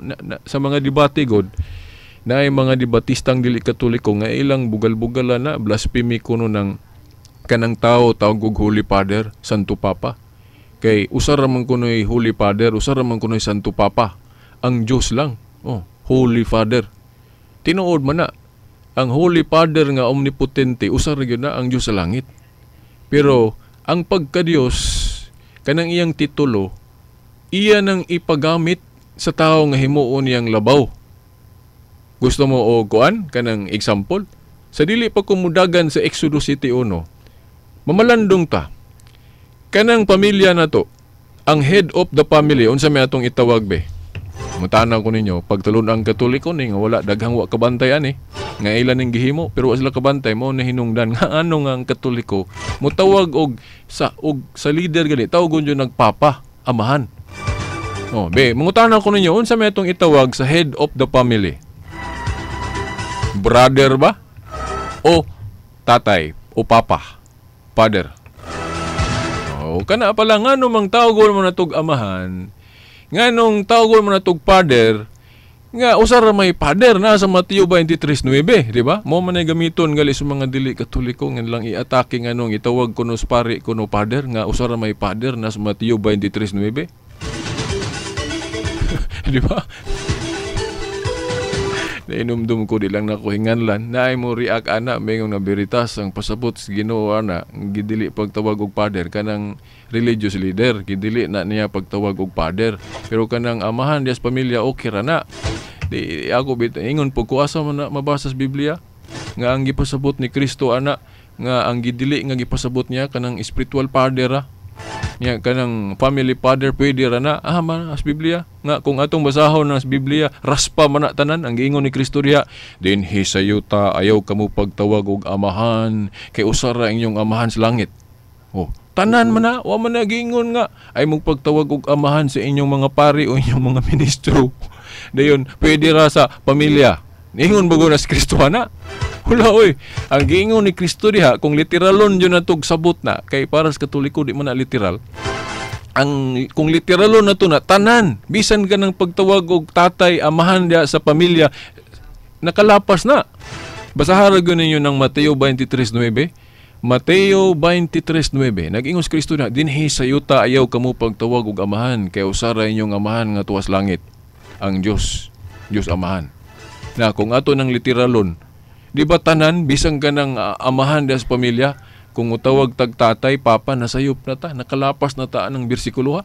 Speaker 2: sa mga debate god na ay mga debatistang dili Katoliko nga ilang bugal-bugala na blasphemy kuno ng kanang tao tawag og Holy Father, Santo Papa, kay usa ra man kuno'y Holy Father, usa ra man kuno'y Santo Papa, ang Dios lang. Oh, Holy Father, tinuod man na ang Holy Father nga omnipotente, usa ra gyud na ang Dios sa langit. Pero ang pagka-Dios, kanang iyang titulo, iya nang ipagamit sa tao nga himuon niyang labaw. Gusto mo o kuan kanang example? Sa dili pa kumudagan sa Exodus 7:1, mamalandong ta. Kanang pamilya na to, ang head of the family, unsa may atong itawag be? Mutanaw ko ninyo, pagtulon ang Katoliko ni nga wala daghang wa kabantay ani, nga ilan ning gihimo pero wa sila kabantay, mo na hinungdan nga ano nga ang Katoliko mutawag og sa leader gani tawgon jud nagpapa, amahan. Oh, be, mangutana ko ninyo, unsa may atong itawag sa head of the family? Brother ba? O tatay o papa? Father. Oh, kana pala, ngano mang tawgon mo na tog amahan, nganong tawgon mo na tog father, Nga usa ra may father na sa Mateo 23:9, di ba? Mo man ay gamiton gali sa mga dili Katoliko nga lang iatake nganong itawag kuno sa pari kuno father, nga usa ra may father na sa Mateo 23:9. Di ba? Nainumdum ko, di lang nako hinganlan naay mo react ana, mayong naberitas ang pasabot sa Ginoo ana, gidili pagtawag og father kanang religious leader, gidili na niya pagtawag og father, pero kanang amahan diya sa pamilya, okay ra na. Di ako bit ingon pug ko, asa man na mabasa sa Biblia nga ang gipasabot ni Kristo ana, nga ang gidili nga gipasabot niya kanang spiritual father ra niya, kanang family father pwede ra na? Ah, man as Biblia nga kung atong basahon ang Biblia, raspa man na tanan. Ang giingon ni Kristo diha, "Dinhi sa yuta ayaw kamo pagtawag og amahan, kay usa ra inyong amahan sa langit." Oh, tanan man na, wa man na giingon nga ay mong pagtawag og amahan sa inyong mga pari o inyong mga ministro, dayon pwede ra sa pamilya. Ingon bago na si Kristo ana? Wala oy. Ang giingon ni Kristo diha, kung literalon yun na sabot na, kay para sa Katoliko di man na literal. Ang kung literalon na to na tanan, bisan ka ng pagtawag og tatay, amahan diha sa pamilya, nakalapas na. Basahan ra gyud ninyo ng Mateo 23:9. Mateo 23:9. Nag-ingon si Kristo na, "Dinhi sa yuta ayaw kamo pagtawag og amahan, kay usa ra inyong amahan nga tuwas langit, ang Dios, Dios Amahan." Na kung ato ng literalon, di ba tanan, bisan ka ng amahan diha sa pamilya, kung utawag tag tatay, papa, nasayop na ta, nakalapas na ta ng bersikulo ha.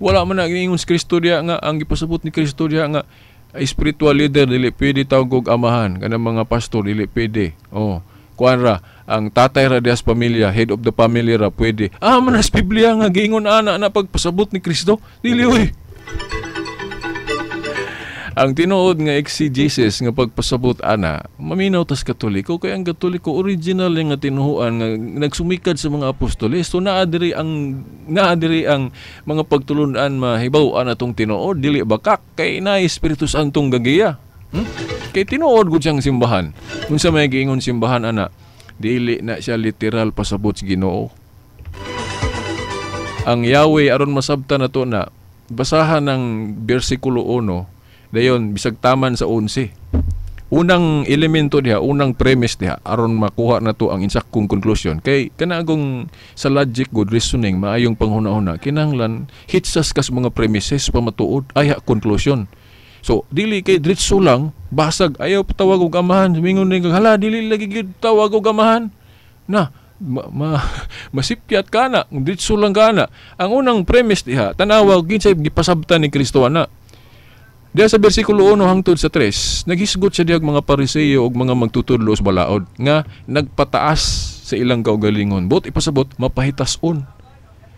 Speaker 2: Wala man na giingon si Kristo diha nga ang gipasabot ni Kristo diha nga ay spiritual leader dili pwede tawag og amahan, kanang mga pastor dili pwede. Oh, kuan ra, ang tatay ra diha sa pamilya, head of the family ra pwede. Ah, man sa Biblia nga giingon ana na pagpasabot ni Kristo? Dili oy. Ang tinuod nga exegesis nga pagpasabot ana, maminaw tas Katoliko, kay ang Katoliko original nga tinuhuan nga nagsumikad sa mga apostoles. So naa diri ang mga pagtulun-an, mahibaw-an atong tinuod, dili bakak kay na Espiritu Santong gagiya. Kay tinuod gud siyang simbahan. Unsa may giingon simbahan ana, dili na siya literal pasabot sa Ginoo. Ang Yahweh, aron masabtan nato na, basahan ng bersikulo 1, dayon bisag taman sa 11. Unang elemento diha, unang premise diha, aron makuha na to ang insaktong conclusion, kay kanagong sa logic, good reasoning, maayong panghuna-huna, kinahanglan hitsas kas mga premises pamatuod ay conclusion. So dili kay diretso lang basag, "Ayaw tawag og amahan." Mingon ni, "Hala, dili lagi gyud tawag og amahan na." Ma, masipyat ka na, diretso lang ka na. Ang unang premise diha, tanawa kinsay gipasabtan ni Kristo ana. Diya sa bersikulo 1 hangtod sa 3, naghisgot siya dihag mga Pariseo ug mga magtutudlo sa balaod nga nagpataas sa ilang kaugalingon. Buot ipasabot, mapahitason.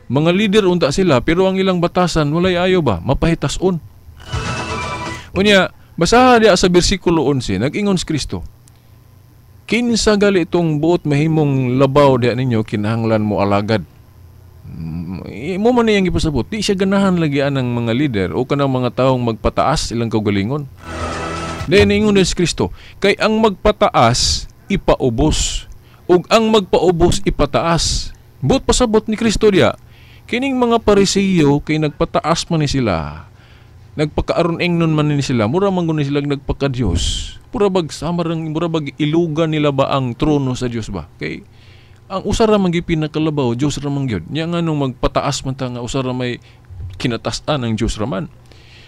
Speaker 2: Mga leader unta sila, pero ang ilang batasan walay ayo ba, mapahitason. Unya, basaha diya sa bersikulo 11, nag-ingon si Kristo, "Kinsa gali itong buot mahimong labaw diya ninyo, kinahanglan mo alagad." Mo man niyang ipasabot, di siya ganahan lagi anang mga leader o kanang mga taong magpataas ilang kaugalingon. Dahil niingon din si Kristo, "Kay ang magpataas, ipaubos. Ug ang magpaubos, ipataas." Buot pasabot ni Kristo diya, kining mga Parisiyo kay nagpataas man ni sila. Nagpakaaron ingnon man ni sila, mura man gud ni sila nagpaka-Dios. Mura bag samarang, mura bag ilugan nila ba ang trono sa Dios ba? Kay ang usa ra man gyud pinakalabaw, Dios ra man gyud. Nya nganong magpataas man ta nga usa ra may kinatas-an, ang Dios ra man?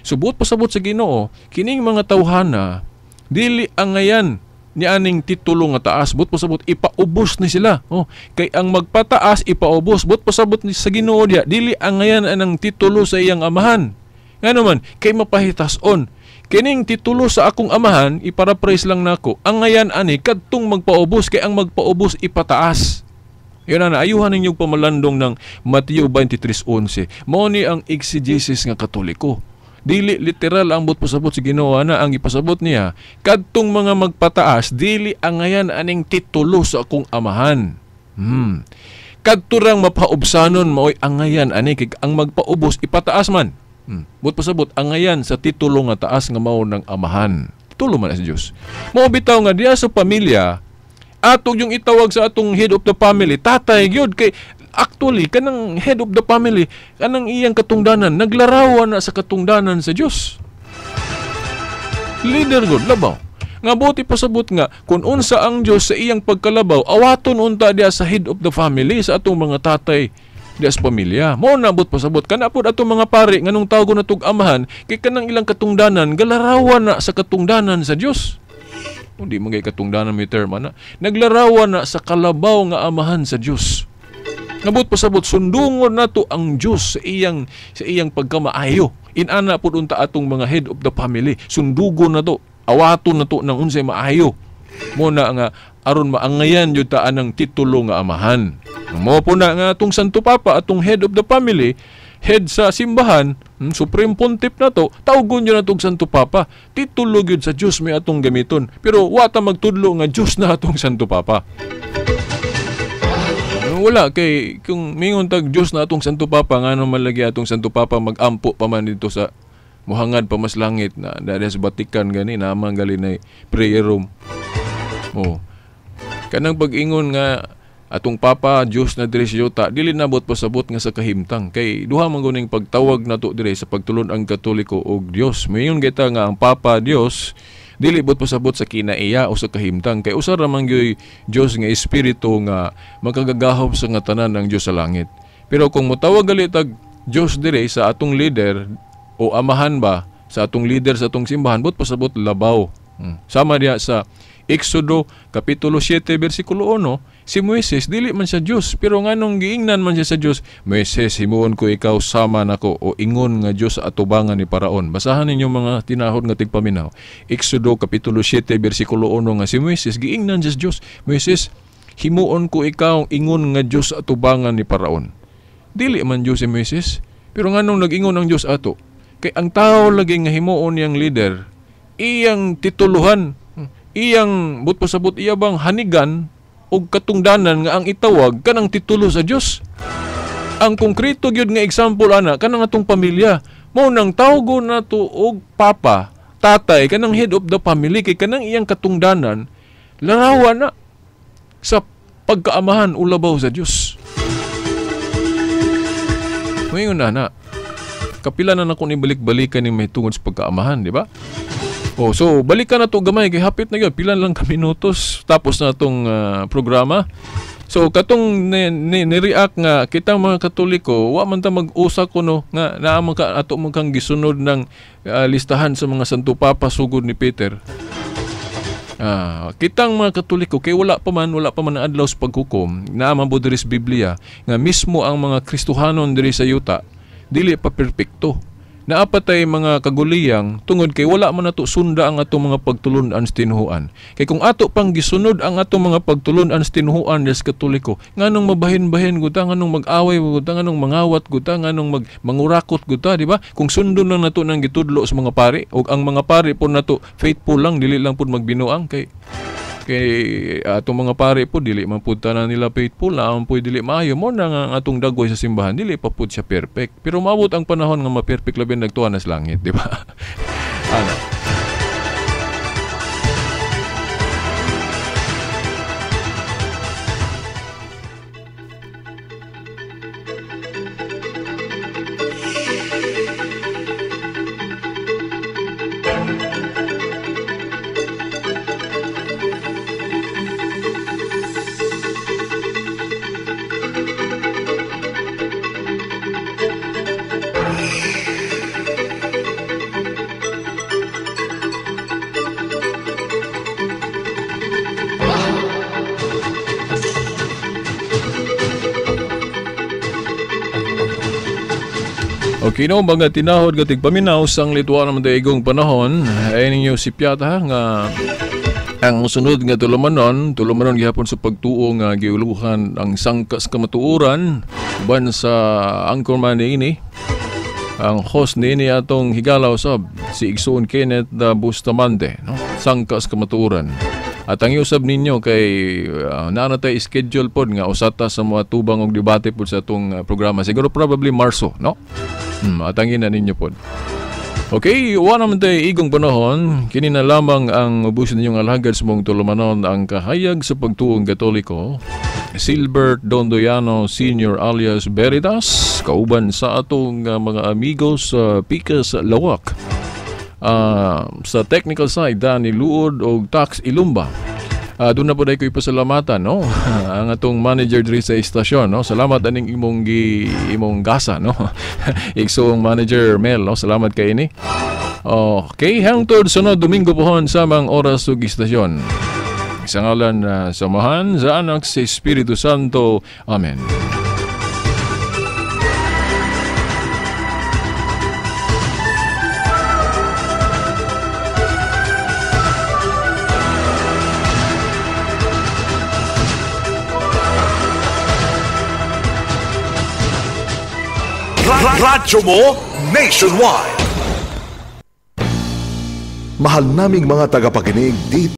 Speaker 2: So buot pasabot sa Ginoo, kining mga tawhana dili angayan ni aning titulo nga taas. Buot pasabot, ipaubos ni sila. Oh, kay ang magpataas, ipaubos. Buot pasabot ni sa Ginoo diya, dili angayan anang titulo sa iyang amahan. Ngano man? Kay mapahitas-on. "Kining titulo sa akong amahan," iparaphrase lang nako, "angayan ani kadtong magpaubos, kay ang magpaubos ipataas." Yun na, ayuhan ninyo pamalandong ng Mateo 23:11. Mao ni ang exegesis nga Katoliko. Dili literal ang buot pasabot sa Ginoo na. Ang ipasabot niya, kadtong mga magpataas dili angayan aning titulo sa akong amahan. Kadto rang mapaubsanon maoy angayan ani, kay ang magpaubos ipataas man. Buot pasabot, angayan sa titulo nga taas nga mao ng amahan. Titulo man sa Dios. Mao bitaw nga diya sa pamilya, atong yung itawag sa atong head of the family, tatay gyud, kay actually kanang head of the family, kanang iyang katungdanan naglarawan na sa katungdanan sa Dios. Leader gud labaw. Nga buti pasabot nga kung unsa ang Dios sa iyang pagkalabaw, awaton unta diya sa head of the family, sa atong mga tatay diya sa pamilya. Mao na but pasabot kana pud atong mga pari nganong tawgon natog amahan kay kanang ilang katungdanan galarawan na sa katungdanan sa Dios. Hindi man kay katungdanan may term ana. Naglarawan na sa kalabaw nga amahan sa Dios. Nabot pasabot sundungon nato ang Dios sa iyang pagkamaayo. Inana pud unta atong mga head of the family, sundugon nato, awaton nato nang unsay maayo. Mo na nga aron maangayan jud ta anang titulo nga amahan. Mo po na nga atong Santo Papa, atong head of the family, head sa simbahan, Supreme Pontiff na to, tawgon yun atong Santo Papa. Titulo gyud sa Dios may atong gamiton. Pero wa ta magtudlo nga Dios na atong Santo Papa. Wala kay kung mingon tag Dios na atong Santo Papa, ngano man lagi atong Santo Papa magampo pa man dito sa muhangad pa mas langit na dali sa Vatican gani naman gali na prayer room. Oh. Kanang pag-ingon nga atong Papa Dios na diri sa yuta, dili nabot pasabot nga sa kahimtang kay duha man guning pagtawag nato diri sa pagtulon ang Katoliko og Dios. Mayon kita nga ang Papa Dios dili bot pasabot sa kinaiya o sa kahimtang kay usa ra man gyoy Dios nga espiritu nga makagagahom sa nga tanan ng Dios sa langit. Pero kung motawag gali tag Dios diri sa atong leader o amahan ba sa atong leader sa atong simbahan, bot pasabot labaw. Sama diha sa Exodo kapitulo 7 bersikulo 1, si Moises dili man siya Dios, pero nganong giingnan man siya sa Dios, Moises, himuon ko ikaw sama nako o ingon nga Dios sa atubangan ni Paraon. Basahan ninyo mga tinahod nga tigpaminaw. Exodo kapitulo 7 bersikulo 1 nga si Moises giingnan siya sa Dios, Moises, himuon ko ikaw ingon nga Dios sa atubangan ni Paraon. Dili man Dios si Moises, pero nganong nag-ingon ang Dios ato? Kay ang tao lagi nga himuon niyang leader, iyang tituluhan, iyang but pasabot iya bang hanigan og katungdanan nga ang itawag kanang titulo sa Dios. Ang konkreto gyud nga example ana kanang atong pamilya. Mao nang tawgon nato og papa, tatay, kanang head of the family kay kanang iyang katungdanan larawan na sa pagkaamahan o labaw sa Dios. Moingon na na. Kapila na nako ni balik-balikan ni may tungod sa pagkaamahan, di ba? Oh, so balikan na to gamay kay hapit na gyud, pila lang ka minutos tapos na tong programa. So katong ni-react nga kitang mga Katoliko, wa man ta mag-usa kuno nga naa man ka ato man kang gisunod ng listahan sa mga Santo Papa sugod ni Peter. Kitang mga Katoliko kay wala pa man ang adlaw sa paghukom, naa man diri sa Biblia nga mismo ang mga Kristohanon diri sa yuta dili pa perpekto. Naapatay mga kaguliyang tungod kay wala man nato sunda ang atong mga pagtulun-an sa tinuhuan. Kay kung ato pang gisunod ang atong mga pagtulun-an sa tinuhuan des Katoliko, nganong mabahin-bahin guta, nganong mag-away guta, nganong mangawat guta, nganong mangurakot guta, di ba? Kung sundon lang nato nang gitudlo sa mga pari og ang mga pari po nato faithful lang, dili lang pud magbinuang kay atong mga pare po dili man pud tanan nila faithful na ang pud dili maayo mo na nga ang atong dagway sa simbahan dili pa pud siya perfect, pero maabot ang panahon nga ma-perfect labi nagtuwa na sa langit, di ba? Ano? Okay no, mga tinahod nga tigpaminaw sang lituan naman tayo panahon ay ninyo si Piata nga ang sunod nga tulumanon gihapon sa pagtuo nga giuluhan ang sangkas kamatuoran uban sa anchorman niini ang host niini atong higalaw sab si Igsoon Kenneth Bustamante, no? Sangkas kamatuoran. At ang iusab ninyo kay naa na tay schedule pod nga usata sa mga tubang og debate pod sa atong programa siguro probably Marso, no? Atangin na ninyo pod. Okay, wala naman tayo igong panahon. Kini na lamang ang ubusin ninyong alagad sa mong tulumanon ang kahayag sa pagtuong Katoliko. Silbert Dondoyano Sr. alias Veritas, kauban sa atong mga amigos sa Pikas Lawak. Sa technical side, Danny Luod og Tax Ilumba. Doon na po dahil ko ipasalamatan, no, ang atong manager diri sa istasyon, no. Salamat aning imong gasa, no. Igsoong manager Mel, no. Salamat kay ini. Okay, hangtod sunod Domingo pohon, samang oras ug istasyon. Sa ngalan sa Amahan, sa Anak, sa Espiritu Santo. Amen.
Speaker 1: Radyo mo nationwide. Mahal naming mga tagapakinig dito